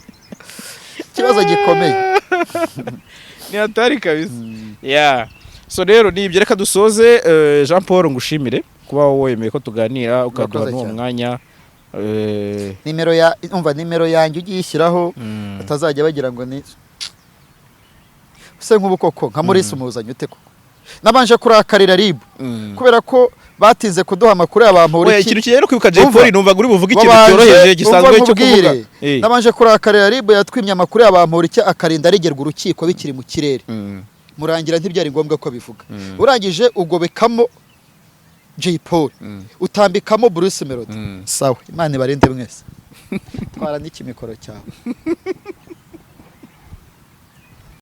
Ikibazo gikomeye. Ni hatari kabisa. Yeah, so rero ni ibyo, reka dusoze. Jean Paul, ngushimire kuba wemeye ko tuganira, ukaduha Murakoze n'uwo cyane. mwanya. Nimero ya, umva, nimero yanjye ugiye uyishyiraho, batazajya bagira ngo ni use nk'ubu koko nka Maurice umuzanye ute koko? Nabanje kurakarira RIB kubera ko batinze kuduha amakuru Oya, y'abampora. ikintu kijyanye no kwibuka Jay Umva. Polly, numvaga uri buvuge ikintu cyoroheje gisanzwe cyo kuvuga. Nabanje kurakarira RIB yatwimye amakuru y'abampora akarinda aregerwa urukiko bikiri mu kirere. Murangira ntibyari ngombwa ko bivuga. Urangije ugobekamo Jay Polly, utambikamo Bruce Melody. Sawa, Imana ibarinde mwese. Twara n'ikimikoro cyawe.